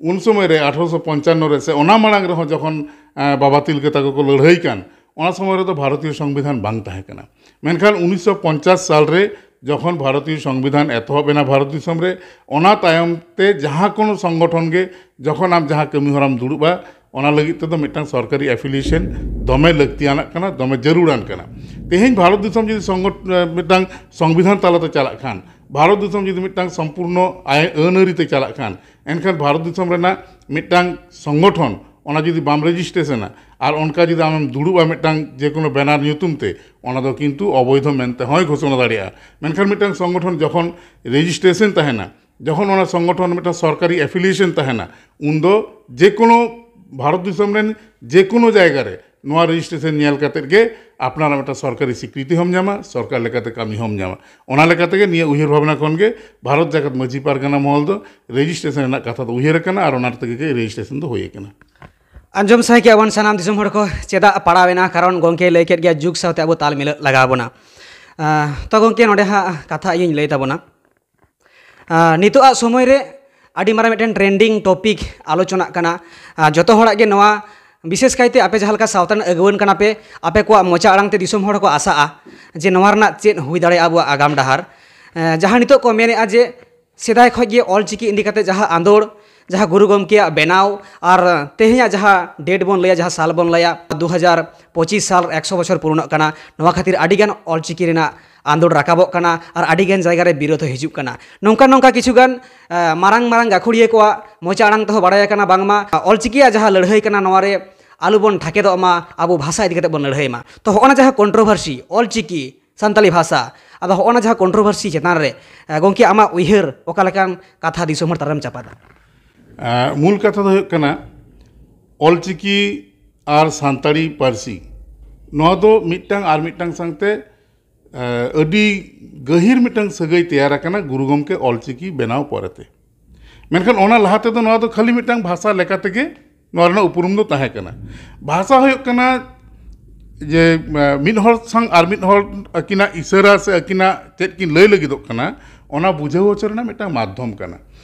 ᱩᱱ ᱥᱚᱢᱚᱭ ᱨᱮ ᱟᱴᱷᱨᱚᱥᱚ ᱯᱚᱧᱪᱟᱱᱱᱚ ᱨᱮ ᱥᱮ ᱚᱱᱟ ᱢᱟᱲᱟᱝ ᱨᱮᱦᱚᱸ ᱡᱚᱠᱷᱚᱱ ᱟᱸ, ᱵᱟᱵᱟ ᱛᱤᱞᱠᱟᱹ ᱛᱟᱠᱚ ᱠᱚ ᱞᱟᱹᱲᱦᱟᱹᱭ ᱠᱟᱱ, ᱚᱱᱟ ᱥᱚᱢᱚᱭ ᱨᱮᱫᱚ ᱵᱷᱟᱨᱚᱛᱤᱭᱚ ᱥᱚᱝᱵᱤᱫᱷᱟᱱ ᱵᱟᱝ ᱛᱟᱦᱮᱸ ᱠᱟᱱᱟ᱾ ᱢᱮᱱᱠᱷᱟᱱ ᱩᱱᱤᱥᱥᱚ ᱯᱚᱧᱪᱟᱥ ᱥᱟᱞ ᱨᱮ ᱡᱚᱠᱷᱚᱱ ᱵᱷᱟᱨᱚᱛᱤᱭᱚ ᱥᱚᱝᱵᱤᱫᱷᱟᱱ ᱮᱛᱚᱦᱚᱵ ᱮᱱᱟ ᱵᱷᱟᱨᱚᱛ ᱫᱤᱥᱚᱢ ᱨᱮ, ᱚᱱᱟ ᱛᱟᱭᱚᱢ ᱛᱮ ᱡᱟᱦᱟᱸ ᱠᱳᱱᱳ ᱥᱚᱝᱜᱚᱴᱷᱚᱱ ᱜᱮ ᱡᱚᱠᱷᱚᱱ ᱟᱢ ᱡᱟᱦᱟᱸ ᱠᱟᱹᱢᱤ ᱦᱚᱨᱟᱢ ᱫᱩᱲᱩᱵᱼᱟ, ᱚᱱᱟ ᱞᱟᱹᱜᱤᱫ ᱛᱮᱫᱚ ᱢᱤᱫᱴᱟᱝ ᱥᱚᱨᱠᱟᱨᱤ ᱮᱯᱷᱤᱞᱤᱭᱮᱥᱚᱱ ᱫᱚᱢᱮ ᱞᱟᱹᱠᱛᱤᱭᱟᱱᱟᱜ ᱠᱟᱱᱟ, ᱫᱚᱢᱮ ᱡᱟᱹᱨᱩᱲᱟᱱ ᱠᱟᱱᱟ᱾ ᱛᱮᱦᱮᱧ ᱵᱷᱟᱨᱚᱛ ᱫᱤᱥᱚᱢ ᱡᱩᱫᱤ ᱥᱚᱝᱜᱚᱴ-, ᱢᱤᱫᱴᱟᱝ ᱥᱚᱝᱵᱤᱫᱷᱟᱱ ᱛᱟᱞᱟᱛᱮ ᱪᱟᱞᱟᱜ ᱠᱷᱟᱱ, ᱵᱷᱟᱨᱚᱛ ᱫᱤᱥᱚᱢ ᱡᱩᱫᱤ ᱢᱤᱫᱴᱟᱝ ᱥᱚᱢᱯᱩᱨᱱᱚ ᱟᱭ-, ᱟᱹᱱ ᱟᱹᱨᱤ ᱛᱮ ᱪᱟᱞᱟᱜ ᱠᱷᱟᱱ, ᱮᱱᱠᱷᱟᱱ ᱵᱷᱟᱨᱚᱛ ᱫᱤᱥᱚᱢ ᱨᱮᱱᱟᱜ ᱢᱤᱫᱴᱟᱝ ᱥᱚᱝᱜᱚᱴᱷᱚᱱ, ᱚᱱᱟ ᱡᱩᱫᱤ ᱵᱟᱢ ᱨᱮᱡᱤᱥᱴᱨᱮᱥᱚᱱᱟ ᱟᱨ ᱚᱱᱠᱟ ᱡᱩᱫᱤ ᱟᱢᱮᱢ ᱫᱩᱲᱩᱵᱼᱟ ᱢᱤᱫᱴᱟᱝ ᱡᱮᱠᱳᱱᱳ ᱵᱮᱱᱟᱨ ᱧᱩᱛᱩᱢ ᱛᱮ, ᱚᱱᱟ ᱫᱚ ᱠᱤᱱᱛᱩ ᱚᱵᱳᱭᱫᱷᱚ ᱢᱮᱱᱛᱮ ᱦᱚᱸᱭ ᱜᱷᱳᱥᱚᱱᱟ ᱫᱟᱲᱮᱭᱟᱜᱼᱟ᱾ ᱢᱮᱱᱠᱷᱟᱱ ᱢᱤᱫᱴᱟᱝ ᱥᱚᱝᱜᱚᱴᱷᱚᱱ ᱡᱚᱠᱷᱚᱱ ᱨᱮᱡᱤᱥᱴᱨᱮᱥᱚᱱ ᱛᱟᱦᱮᱱᱟ, ᱡᱚᱠᱷᱚᱱ ᱚᱱᱟ ᱥᱚᱝᱜᱚᱴᱷᱚᱱ ᱢᱤᱫᱴᱟᱝ ᱥᱚᱨᱠᱟᱨᱤ ᱮᱯᱷᱤᱞᱤᱭᱮᱥᱚᱱ ᱛᱟᱦᱮᱱᱟ, ᱩᱱᱫᱚ ᱡᱮᱠᱳᱱᱳ ᱵᱷᱟᱨᱚᱛ ᱫᱤᱥᱚᱢ ᱨᱮᱱ ᱡᱮᱠᱳᱱᱳ ᱡᱟᱭᱜᱟ ᱨᱮ ᱱᱚᱣᱟ ᱨᱮᱡᱤᱥᱴᱨᱮᱥᱚᱱ ᱧᱮᱞ ᱠᱟᱛᱮᱫ ᱜᱮ ᱟᱯᱱᱟᱨᱟᱜ ᱢᱤᱫᱴᱟᱝ ᱥᱚᱨᱠᱟᱨᱤ ᱥᱤᱠᱨᱤᱛᱤ ᱦᱚᱸᱢ ᱧᱟᱢᱟ, ᱥᱚᱨᱠᱟᱨ ᱞᱮᱠᱟᱛᱮ ᱠᱟᱹᱢᱤ ᱦᱚᱸᱢ ᱧᱟᱢᱟ᱾ ᱚᱱᱟ ᱞᱮᱠᱟ ᱛᱮᱜᱮ ᱱᱤᱭᱟᱹ ᱩᱭᱦᱟᱹᱨ ᱵᱷᱟᱵᱽᱱᱟ ᱠᱷᱚᱱ ᱜᱮ ᱵᱷᱟᱨᱚᱛ ᱡᱟᱠᱟᱛ ᱢᱟᱹᱡᱷᱤ ᱯᱟᱨᱜᱟᱱᱟ ᱢᱚᱦᱚᱞ ᱫᱚ ᱨᱮᱡᱤᱥᱴᱨᱮᱥᱚᱱ ᱨᱮᱱᱟᱜ ᱠᱟᱛᱷᱟ ᱫᱚ ᱩᱭᱦᱟᱹᱨ ᱟᱠᱟᱱᱟ ᱟᱨ ᱚᱱᱟ ᱛᱮᱜᱮ ᱨᱮᱡᱤᱥᱴᱨᱮᱥᱚᱱ ᱫᱚ ᱦᱩᱭ ᱟᱠᱟᱱᱟ᱾ ᱟᱸᱡᱚᱢ ᱥᱟᱸᱜᱮ ᱠᱮᱜᱼᱟ ᱵᱚᱱ ᱥᱟᱱᱟᱢ ᱫᱤᱥᱚᱢ ᱦᱚᱲ ᱠᱚ ᱪᱮᱫᱟᱜ ᱯᱟᱲᱟᱣ ᱮᱱᱟ, ᱠᱟᱨᱚᱱ ᱜᱚᱢᱠᱮ ᱞᱟᱹᱭ ᱠᱮᱫ ᱜᱮᱭᱟ, ᱡᱩᱜᱽ ᱥᱟᱶᱛᱮ ᱟᱵᱚ ᱛᱟᱞ ᱢᱤᱞᱟᱹᱜ ᱞᱟᱜᱟᱣ ᱵᱚᱱᱟ᱾ ᱟᱸ, ᱛᱚ ᱜᱚᱢᱠᱮ, ᱱᱚᱰᱮ ᱦᱟᱸᱜ ᱠᱟᱛᱷᱟ ᱤᱧᱤᱧ ᱞᱟᱹᱭ ᱛᱟᱵᱚᱱᱟ᱾ ᱟᱸ, ᱱᱤᱛᱚᱜ ᱟᱜ ᱥᱚᱢᱚᱭ ᱨᱮ ᱟᱹᱰᱤ ᱢᱟᱨᱟᱝ ᱢᱤᱫᱴᱮᱱ ᱴᱨᱮᱱᱰᱤᱝ ᱴᱚᱯᱤᱠ ᱟᱞᱳᱪᱚᱱᱟᱜ ᱠᱟᱱᱟ᱾ ᱟᱸ, ᱡᱚᱛᱚ ᱦᱚᱲᱟᱜ ᱜᱮ ᱱᱚᱣᱟ, ᱵᱤᱥᱮᱥ ᱠᱟᱭᱛᱮ ᱟᱯᱮ ᱡᱟᱦᱟᱸ ᱞᱮᱠᱟ ᱥᱟᱶᱛᱟ ᱨᱮᱱ ᱟᱹᱜᱩᱣᱟᱹᱱ ᱠᱟᱱᱟ ᱯᱮ, ᱟᱯᱮ ᱠᱚᱣᱟᱜ ᱢᱚᱪᱟ ᱟᱲᱟᱝ ᱛᱮ ᱫᱤᱥᱚᱢ ᱦᱚᱲ ᱠᱚ ᱟᱥᱟᱜᱼᱟ ᱡᱮ ᱱᱚᱣᱟ ᱨᱮᱱᱟᱜ ᱪᱮᱫ ᱦᱩᱭ ᱫᱟᱲᱮᱭᱟᱜᱼᱟ ᱟᱵᱚᱣᱟᱜ ᱟᱜᱟᱢ ᱰᱟᱦᱟᱨ᱾ ᱟᱸ, ᱡᱟᱦᱟᱸ ᱱᱤᱛᱚᱜ ᱠᱚ ᱢᱮᱱᱮᱫᱼᱟ ᱡᱮ ᱥᱮᱫᱟᱭ ᱠᱷᱚᱱ ᱜᱮ ᱚᱞᱪᱤᱠᱤ ᱤᱫᱤ ᱠᱟᱛᱮ ᱡᱟᱦᱟᱸ ᱟᱸᱫᱳᱲ, ᱡᱟᱦᱟᱸ ᱜᱩᱨᱩ ᱜᱚᱢᱠᱮᱭᱟᱜ ᱵᱮᱱᱟᱣ, ᱟᱨ ᱛᱮᱦᱮᱧᱟᱜ ᱡᱟᱦᱟᱸ ᱰᱮᱴ ᱵᱚᱱ ᱞᱟᱹᱭᱟ, ᱡᱟᱦᱟᱸ ᱥᱟᱞ ᱵᱚᱱ ᱞᱟᱹᱭᱟ, ᱫᱩ ᱦᱟᱡᱟᱨ ᱯᱚᱸᱪᱤᱥ ᱥᱟᱞ ᱮᱠᱥᱚ ᱵᱚᱪᱷᱚᱨ ᱯᱩᱨᱩᱱᱚᱜ ᱠᱟᱱᱟ᱾ ᱱᱚᱣᱟ ᱠᱷᱟᱹᱛᱤᱨ ᱟᱹᱰᱤᱜᱟᱱ ᱚᱞᱪᱤᱠᱤ ᱨᱮᱱᱟᱜ ᱟᱸᱫᱳᱲ ᱨᱟᱠᱟᱵᱚᱜ ᱠᱟᱱᱟ ᱟᱨ ᱟᱹᱰᱤᱜᱟᱱ ᱡᱟᱭᱜᱟ ᱨᱮ ᱵᱤᱨᱳᱫᱷ ᱦᱚᱸ ᱦᱤᱡᱩᱜ ᱠᱟᱱᱟ᱾ ᱱᱚᱝᱠᱟ ᱱᱚᱝᱠᱟ ᱠᱤᱪᱷᱩᱜᱟᱱ, ᱟᱸ, ᱢᱟᱨᱟᱝ ᱢᱟᱨᱟᱝ ᱜᱟᱹᱠᱷᱩᱲᱤᱭᱟᱹ ᱠᱚᱣᱟᱜ ᱢᱚᱪᱟ ᱟᱲᱟᱝ ᱛᱮᱦᱚᱸ ᱵᱟᱲᱟᱭ ᱟᱠᱟᱱᱟ ᱵᱟᱝᱢᱟ ᱚᱞᱪᱤᱠᱤᱭᱟᱜ ᱡᱟᱦᱟᱸ ᱞᱟᱹᱲᱦᱟᱹᱭ ᱠᱟᱱᱟ, ᱱᱚᱣᱟ ᱨᱮ ᱟᱞᱚ ᱵᱚᱱ ᱴᱷᱟᱠᱮᱫᱚᱜ ᱢᱟ, ᱟᱵᱚ ᱵᱷᱟᱥᱟ ᱤᱫᱤ ᱠᱟᱛᱮ ᱵᱚᱱ ᱞᱟᱹᱲᱦᱟᱹᱭ ᱢᱟ᱾ ᱛᱚ, ᱦᱚᱸᱜᱼᱚ ᱱᱟ ᱡᱟᱦᱟᱸ ᱠᱚᱱᱴᱨᱳᱵᱷᱟᱨᱥᱤ, ᱚᱞᱪᱤᱠᱤ, ᱥᱟᱱᱛᱟᱲᱤ ᱵᱷᱟᱥᱟ᱾ ᱟᱫᱚ ᱦᱚᱸᱜᱼᱚ ᱱᱟ ᱡᱟᱦᱟᱸ ᱠᱚᱱᱴᱨᱳᱵᱷᱟᱨᱥᱤ ᱪᱮᱛᱟᱱ ᱨᱮ, ᱮ, ᱜᱚᱢᱠᱮ, ᱟᱢᱟᱜ ᱩᱭᱦᱟᱹᱨ ᱚᱠᱟ ᱞᱮᱠᱟᱱ ᱠᱟᱛᱷᱟ ᱫᱤᱥᱚᱢ ᱦᱚᱲ ᱛᱟᱞᱟᱨᱮᱢ ᱪᱟᱯᱟᱫᱟ? ᱮ, ᱢᱩᱞ ᱠᱟᱛᱷᱟ ᱫᱚ ᱦᱩᱭᱩᱜ ᱠᱟᱱᱟ, ᱚᱞᱪᱤᱠᱤ ᱟᱨ ᱥᱟᱱᱛᱟᱲᱤ ᱯᱟᱹᱨᱥᱤ, ᱱᱚᱣᱟ ᱫᱚ ᱢᱤᱫᱴᱟᱝ ᱟᱨ ᱢᱤᱫᱴᱟᱝ ᱥᱟᱶᱛᱮ, ᱮ, ᱟᱹᱰᱤ ᱜᱟᱹᱦᱤᱨ ᱢᱤᱫᱴᱟᱝ ᱥᱟᱹᱜᱟᱹᱭ ᱛᱮᱭᱟᱨ ᱟᱠᱟᱱᱟ ᱜᱩᱨᱩ ᱜᱚᱢᱠᱮ ᱚᱞᱪᱤᱠᱤ ᱵᱮᱱᱟᱣ ᱯᱚᱨᱮᱛᱮ᱾ ᱢᱮᱱᱠᱷᱟᱱ ᱚᱱᱟ ᱞᱟᱦᱟ ᱛᱮᱫᱚ ᱱᱚᱣᱟ ᱫᱚ ᱠᱷᱟᱹᱞᱤ ᱢᱤᱫᱴᱟᱝ ᱵᱷᱟᱥᱟ ᱞᱮᱠᱟ ᱛᱮᱜᱮ ᱱᱚᱣᱟ ᱨᱮᱱᱟᱜ ᱩᱯᱨᱩᱢ ᱫᱚ ᱛᱟᱦᱮᱸ ᱠᱟᱱᱟ᱾ ᱵᱷᱟᱥᱟ ᱦᱩᱭᱩᱜ ᱠᱟᱱᱟ ᱡᱮ, ᱮ, ᱢᱤᱫ ᱦᱚᱲ ᱥᱟᱶ ᱟᱨ ᱢᱤᱫ ᱦᱚᱲ ᱟᱹᱠᱤᱱᱟᱜ ᱤᱥᱟᱹᱨᱟ ᱥᱮ ᱟᱹᱠᱤᱱᱟᱜ ᱪᱮᱫ ᱠᱤᱱ ᱞᱟᱹᱭ ᱞᱟᱹᱜᱤᱫᱚᱜ ᱠᱟᱱᱟ, ᱚᱱᱟ ᱵᱩᱡᱷᱟᱹᱣ ᱦᱚᱪᱚ ᱨᱮᱱᱟᱜ ᱢᱤᱫᱴᱟᱝ ᱢᱟᱫᱽᱫᱷᱚᱢ ᱠᱟᱱᱟ᱾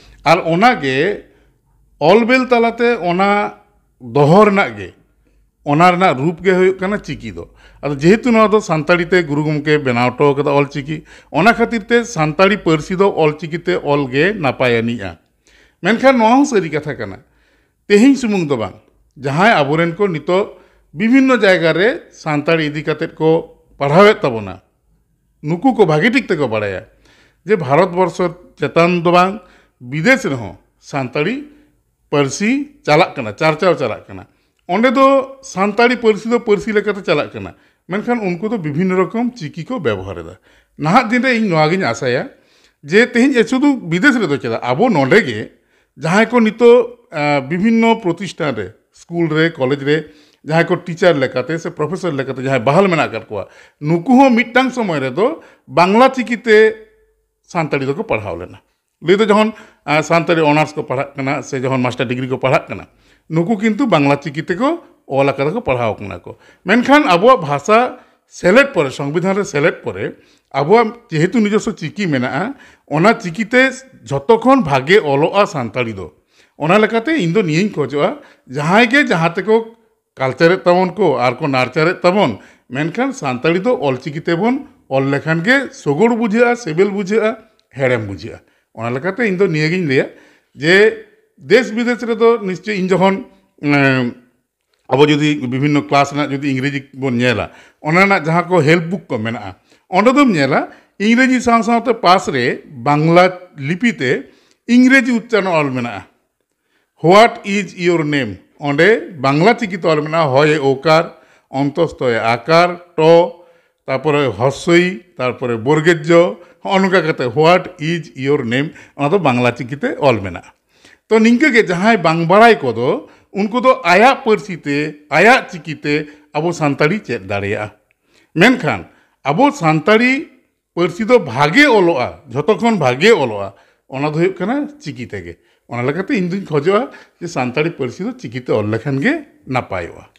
ᱟᱨ ᱚᱱᱟᱜᱮ ᱚᱞ ᱵᱮᱞ ᱛᱟᱞᱟᱛᱮ ᱚᱱᱟ ᱫᱚᱦᱚ ᱨᱮᱱᱟᱜ ᱜᱮ ᱚᱱᱟ ᱨᱮᱱᱟᱜ ᱨᱩᱯ ᱜᱮ ᱦᱩᱭᱩᱜ ᱠᱟᱱᱟ ᱪᱤᱠᱤ ᱫᱚ᱾ ᱟᱫᱚ ᱡᱮᱦᱮᱛᱩ ᱱᱚᱣᱟ ᱫᱚ ᱥᱟᱱᱛᱟᱲᱤ ᱛᱮ ᱜᱩᱨᱩ ᱜᱚᱢᱠᱮ ᱵᱮᱱᱟᱣ ᱦᱚᱴᱚ ᱠᱟᱫᱟ ᱚᱞ ᱪᱤᱠᱤ, ᱚᱱᱟ ᱠᱷᱟᱹᱛᱤᱨ ᱛᱮ ᱥᱟᱱᱛᱟᱲᱤ ᱯᱟᱹᱨᱥᱤ ᱫᱚ ᱚᱞ ᱪᱤᱠᱤ ᱛᱮ ᱚᱞ ᱜᱮ ᱱᱟᱯᱟᱭ ᱟᱹᱱᱤᱡᱼᱟ᱾ ᱢᱮᱱᱠᱷᱟᱱ ᱱᱚᱣᱟ ᱦᱚᱸ ᱥᱟᱹᱨᱤ ᱠᱟᱛᱷᱟ ᱠᱟᱱᱟ, ᱛᱮᱦᱮᱧ ᱥᱩᱢᱩᱝ ᱫᱚ ᱵᱟᱝ, ᱡᱟᱦᱟᱸᱭ ᱟᱵᱚᱨᱮᱱ ᱠᱚ ᱱᱤᱛᱚᱜ ᱵᱤᱵᱷᱤᱱᱱᱚ ᱡᱟᱭᱜᱟ ᱨᱮ ᱥᱟᱱᱛᱟᱲᱤ ᱤᱫᱤ ᱠᱟᱛᱮᱫ ᱠᱚ ᱯᱟᱲᱦᱟᱣᱮᱫ ᱛᱟᱵᱚᱱᱟ, ᱱᱩᱠᱩ ᱠᱚ ᱵᱷᱟᱜᱮ ᱴᱷᱤᱠ ᱛᱮᱠᱚ ᱵᱟᱲᱟᱭᱟ ᱡᱮ ᱵᱷᱟᱨᱚᱛ ᱵᱚᱨᱥᱚ ᱪᱮᱛᱟᱱ ᱫᱚ ᱵᱟᱝ, ᱵᱤᱫᱮᱥ ᱨᱮᱦᱚᱸ ᱥᱟᱱᱛᱟᱲᱤ ᱯᱟᱹᱨᱥᱤ ᱪᱟᱞᱟᱜ ᱠᱟᱱᱟ, ᱪᱟᱨᱪᱟᱣ ᱪᱟᱞᱟᱜ ᱠᱟᱱᱟ᱾ ᱚᱸᱰᱮ ᱫᱚ ᱥᱟᱱᱛᱟᱲᱤ ᱯᱟᱹᱨᱥᱤ ᱫᱚ ᱯᱟᱹᱨᱥᱤ ᱞᱮᱠᱟᱛᱮ ᱪᱟᱞᱟᱜ ᱠᱟᱱᱟ, ᱢᱮᱱᱠᱷᱟᱱ ᱩᱱᱠᱩ ᱫᱚ ᱵᱤᱵᱷᱤᱱᱱᱚ ᱨᱚᱠᱚᱢ ᱪᱤᱠᱤ ᱠᱚ ᱵᱮᱵᱚᱦᱟᱨ ᱮᱫᱟ᱾ ᱱᱟᱦᱟᱜ ᱫᱤᱱ ᱨᱮ ᱤᱧ ᱱᱚᱣᱟ ᱜᱤᱧ ᱟᱥᱟᱭᱟ ᱡᱮ ᱛᱮᱦᱮᱧ ᱮ ᱥᱩᱫᱷᱩ ᱵᱤᱫᱮᱥ ᱨᱮᱫᱚ ᱪᱮᱫᱟᱜ, ᱟᱵᱚ ᱱᱚᱰᱮ ᱜᱮ ᱡᱟᱦᱟᱸᱭ ᱠᱚ ᱱᱤᱛᱚᱜ, ᱟᱸ, ᱵᱤᱵᱷᱤᱱᱱᱚ ᱯᱨᱚᱛᱤᱥᱴᱷᱟᱱ ᱨᱮ, ᱥᱠᱩᱞ ᱨᱮ, ᱠᱚᱞᱮᱡᱽ ᱨᱮ ᱡᱟᱦᱟᱸᱭ ᱠᱚ ᱴᱤᱪᱟᱨ ᱞᱮᱠᱟᱛᱮ ᱥᱮ ᱯᱨᱚᱯᱷᱮᱥᱚᱨ ᱞᱮᱠᱟᱛᱮ ᱡᱟᱦᱟᱸᱭ ᱵᱟᱦᱟᱞ ᱢᱮᱱᱟᱜ ᱟᱠᱟᱫ ᱠᱚᱣᱟ, ᱱᱩᱠᱩ ᱦᱚᱸ ᱢᱤᱫᱴᱟᱝ ᱥᱚᱢᱚᱭ ᱨᱮᱫᱚ ᱵᱟᱝᱞᱟ ᱪᱤᱠᱤᱛᱮ ᱥᱟᱱᱛᱟᱲᱤ ᱫᱚᱠᱚ ᱯᱟᱲᱦᱟᱣ ᱞᱮᱱᱟ᱾ ᱞᱟᱹᱭ ᱫᱚ ᱡᱚᱠᱷᱚᱱ, ᱟᱸ, ᱥᱟᱱᱛᱟᱲᱤ ᱚᱱᱟᱨᱥ ᱠᱚ ᱯᱟᱲᱦᱟᱜ ᱠᱟᱱᱟ ᱥᱮ ᱡᱚᱠᱷᱚᱱ ᱢᱟᱥᱴᱟᱨ ᱰᱤᱜᱽᱨᱤ ᱠᱚ ᱯᱟᱲᱦᱟᱜ ᱠᱟᱱᱟ, ᱱᱩᱠᱩ ᱠᱤᱱᱛᱩ ᱵᱟᱝᱞᱟ ᱪᱤᱠᱤ ᱛᱮᱠᱚ ᱚᱞ ᱟᱠᱟᱫᱟ ᱠᱚ, ᱯᱟᱲᱦᱟᱣ ᱠᱟᱱᱟ ᱠᱚ᱾ ᱢᱮᱱᱠᱷᱟᱱ ᱟᱵᱚᱣᱟᱜ ᱵᱷᱟᱥᱟ ᱥᱮᱞᱮᱫ ᱯᱚᱨᱮ, ᱥᱚᱝᱵᱤᱫᱷᱟᱱ ᱨᱮ ᱥᱮᱞᱮᱫ ᱯᱚᱨᱮ, ᱟᱵᱚᱣᱟᱜ ᱡᱮᱦᱮᱛᱩ ᱱᱤᱡᱚᱥᱥᱚ ᱪᱤᱠᱤ ᱢᱮᱱᱟᱜᱼᱟ, ᱚᱱᱟ ᱪᱤᱠᱤᱛᱮ ᱡᱷᱚᱛᱚ ᱠᱷᱚᱱ ᱵᱷᱟᱜᱮ ᱚᱞᱚᱜᱼᱟ ᱥᱟᱱᱛᱟᱲᱤ ᱫᱚ᱾ ᱚᱱᱟ ᱞᱮᱠᱟᱛᱮ ᱤᱧ ᱫᱚ ᱱᱤᱭᱟᱹᱧ ᱠᱷᱚᱡᱚᱜᱼᱟ, ᱡᱟᱦᱟᱸᱭ ᱜᱮ ᱡᱟᱦᱟᱸ ᱛᱮᱠᱚ ᱠᱟᱞᱪᱟᱨᱮᱫ ᱛᱟᱵᱚᱱ ᱠᱚ ᱟᱨ ᱠᱚ ᱱᱟᱨᱪᱟᱨᱮᱫ ᱛᱟᱵᱚᱱ, ᱢᱮᱱᱠᱷᱟᱱ ᱥᱟᱱᱛᱟᱲᱤ ᱫᱚ ᱚᱞ ᱪᱤᱠᱤ ᱛᱮᱵᱚᱱ ᱚᱞ ᱞᱮᱠᱷᱟᱱ ᱜᱮ ᱥᱚᱜᱚᱲ ᱵᱩᱡᱷᱟᱹᱜᱼᱟ, ᱥᱤᱵᱤᱞ ᱵᱩᱡᱷᱟᱹᱜᱼᱟ, ᱦᱮᱲᱮᱢ ᱵᱩᱡᱷᱟᱹᱜᱼᱟ᱾ ᱚᱱᱟ ᱞᱮᱠᱟᱛᱮ ᱤᱧ ᱫᱚ ᱱᱤᱭᱟᱹᱜᱤᱧ ᱞᱟᱹᱭᱟ ᱡᱮ ᱫᱮᱥ ᱵᱤᱫᱮᱥ ᱨᱮᱫᱚ ᱱᱤᱥᱪᱚᱭ ᱤᱧ ᱡᱚᱠᱷᱚᱱ, ᱮᱸ, ᱟᱵᱚ ᱡᱩᱫᱤ ᱵᱤᱵᱷᱤᱱᱱᱚ ᱠᱞᱟᱥ ᱨᱮᱱᱟᱜ ᱡᱩᱫᱤ ᱤᱝᱨᱮᱡᱤ ᱵᱚᱱ ᱧᱮᱞᱟ, ᱚᱱᱟ ᱨᱮᱱᱟᱜ ᱡᱟᱦᱟᱸ ᱠᱚ ᱦᱮᱞᱯ ᱵᱩᱠ ᱠᱚ ᱢᱮᱱᱟᱜᱼᱟ, ᱚᱸᱰᱮ ᱫᱚᱢ ᱧᱮᱞᱟ ᱤᱝᱨᱮᱡᱤ ᱥᱟᱶ ᱥᱟᱶᱛᱮ ᱯᱟᱥ ᱨᱮ ᱵᱟᱝᱞᱟ ᱞᱤᱯᱤ ᱛᱮ ᱤᱝᱨᱮᱡᱤ ᱩᱪᱪᱟᱨᱚᱱ ᱚᱞ ᱢᱮᱱᱟᱜᱼᱟ᱾ What is your name? ᱚᱸᱰᱮ ᱵᱟᱝᱞᱟ ᱪᱤᱠᱤ ᱛᱮ ᱚᱞ ᱢᱮᱱᱟᱜᱼᱟ, ᱦᱚᱭ ᱮ ᱳᱠᱟᱨ, ᱚᱱᱛᱚᱥᱛᱚ ᱮ ᱟᱠᱟᱨ, ᱴᱚ, ᱛᱟᱨᱯᱚᱨᱮ ᱦᱚᱥᱥᱚᱭᱤ, ᱛᱟᱨᱯᱚᱨᱮ ᱵᱚᱨᱜᱮᱡᱽᱡᱚ, ᱦᱚᱸᱜᱼᱚ ᱱᱚᱝᱠᱟ ᱠᱟᱛᱮ What is your name? ᱚᱱᱟ ᱫᱚ ᱵᱟᱝᱞᱟ ᱪᱤᱠᱤ ᱛᱮ ᱚᱞ ᱢᱮᱱᱟᱜᱼᱟ᱾ ᱛᱚ ᱱᱤᱝᱠᱟᱹ ᱜᱮ ᱡᱟᱦᱟᱸᱭ ᱵᱟᱝ ᱵᱟᱲᱟᱭ ᱠᱚᱫᱚ ᱩᱱᱠᱩ ᱫᱚ ᱟᱭᱟᱜ ᱯᱟᱹᱨᱥᱤ ᱛᱮ, ᱟᱭᱟᱜ ᱪᱤᱠᱤ ᱛᱮ ᱟᱵᱚ ᱥᱟᱱᱛᱟᱲᱤ ᱪᱮᱫ ᱫᱟᱲᱮᱭᱟᱜᱼᱟ᱾ ᱢᱮᱱᱠᱷᱟᱱ ᱟᱵᱚ ᱥᱟᱱᱛᱟᱲᱤ ᱯᱟᱹᱨᱥᱤ ᱫᱚ ᱵᱷᱟᱜᱮ ᱚᱞᱚᱜᱼᱟ, ᱡᱷᱚᱛᱚ ᱠᱷᱚᱱ ᱵᱷᱟᱜᱮ ᱚᱞᱚᱜᱼᱟ, ᱚᱱᱟ ᱫᱚ ᱦᱩᱭᱩᱜ ᱠᱟᱱᱟ ᱪᱤᱠᱤ ᱛᱮᱜᱮ᱾ ᱚᱱᱟ ᱞᱮᱠᱟᱛᱮ ᱤᱧ ᱫᱩᱧ ᱠᱷᱚᱡᱚᱜᱼᱟ ᱡᱮ ᱥᱟᱱᱛᱟᱲᱤ ᱯᱟᱹᱨᱥᱤ ᱫᱚ ᱪᱤᱠᱤ ᱛᱮ ᱚᱞ ᱞᱮᱠᱷᱟᱱ ᱜᱮ ᱱᱟᱯᱟᱭᱚᱜᱼᱟ᱾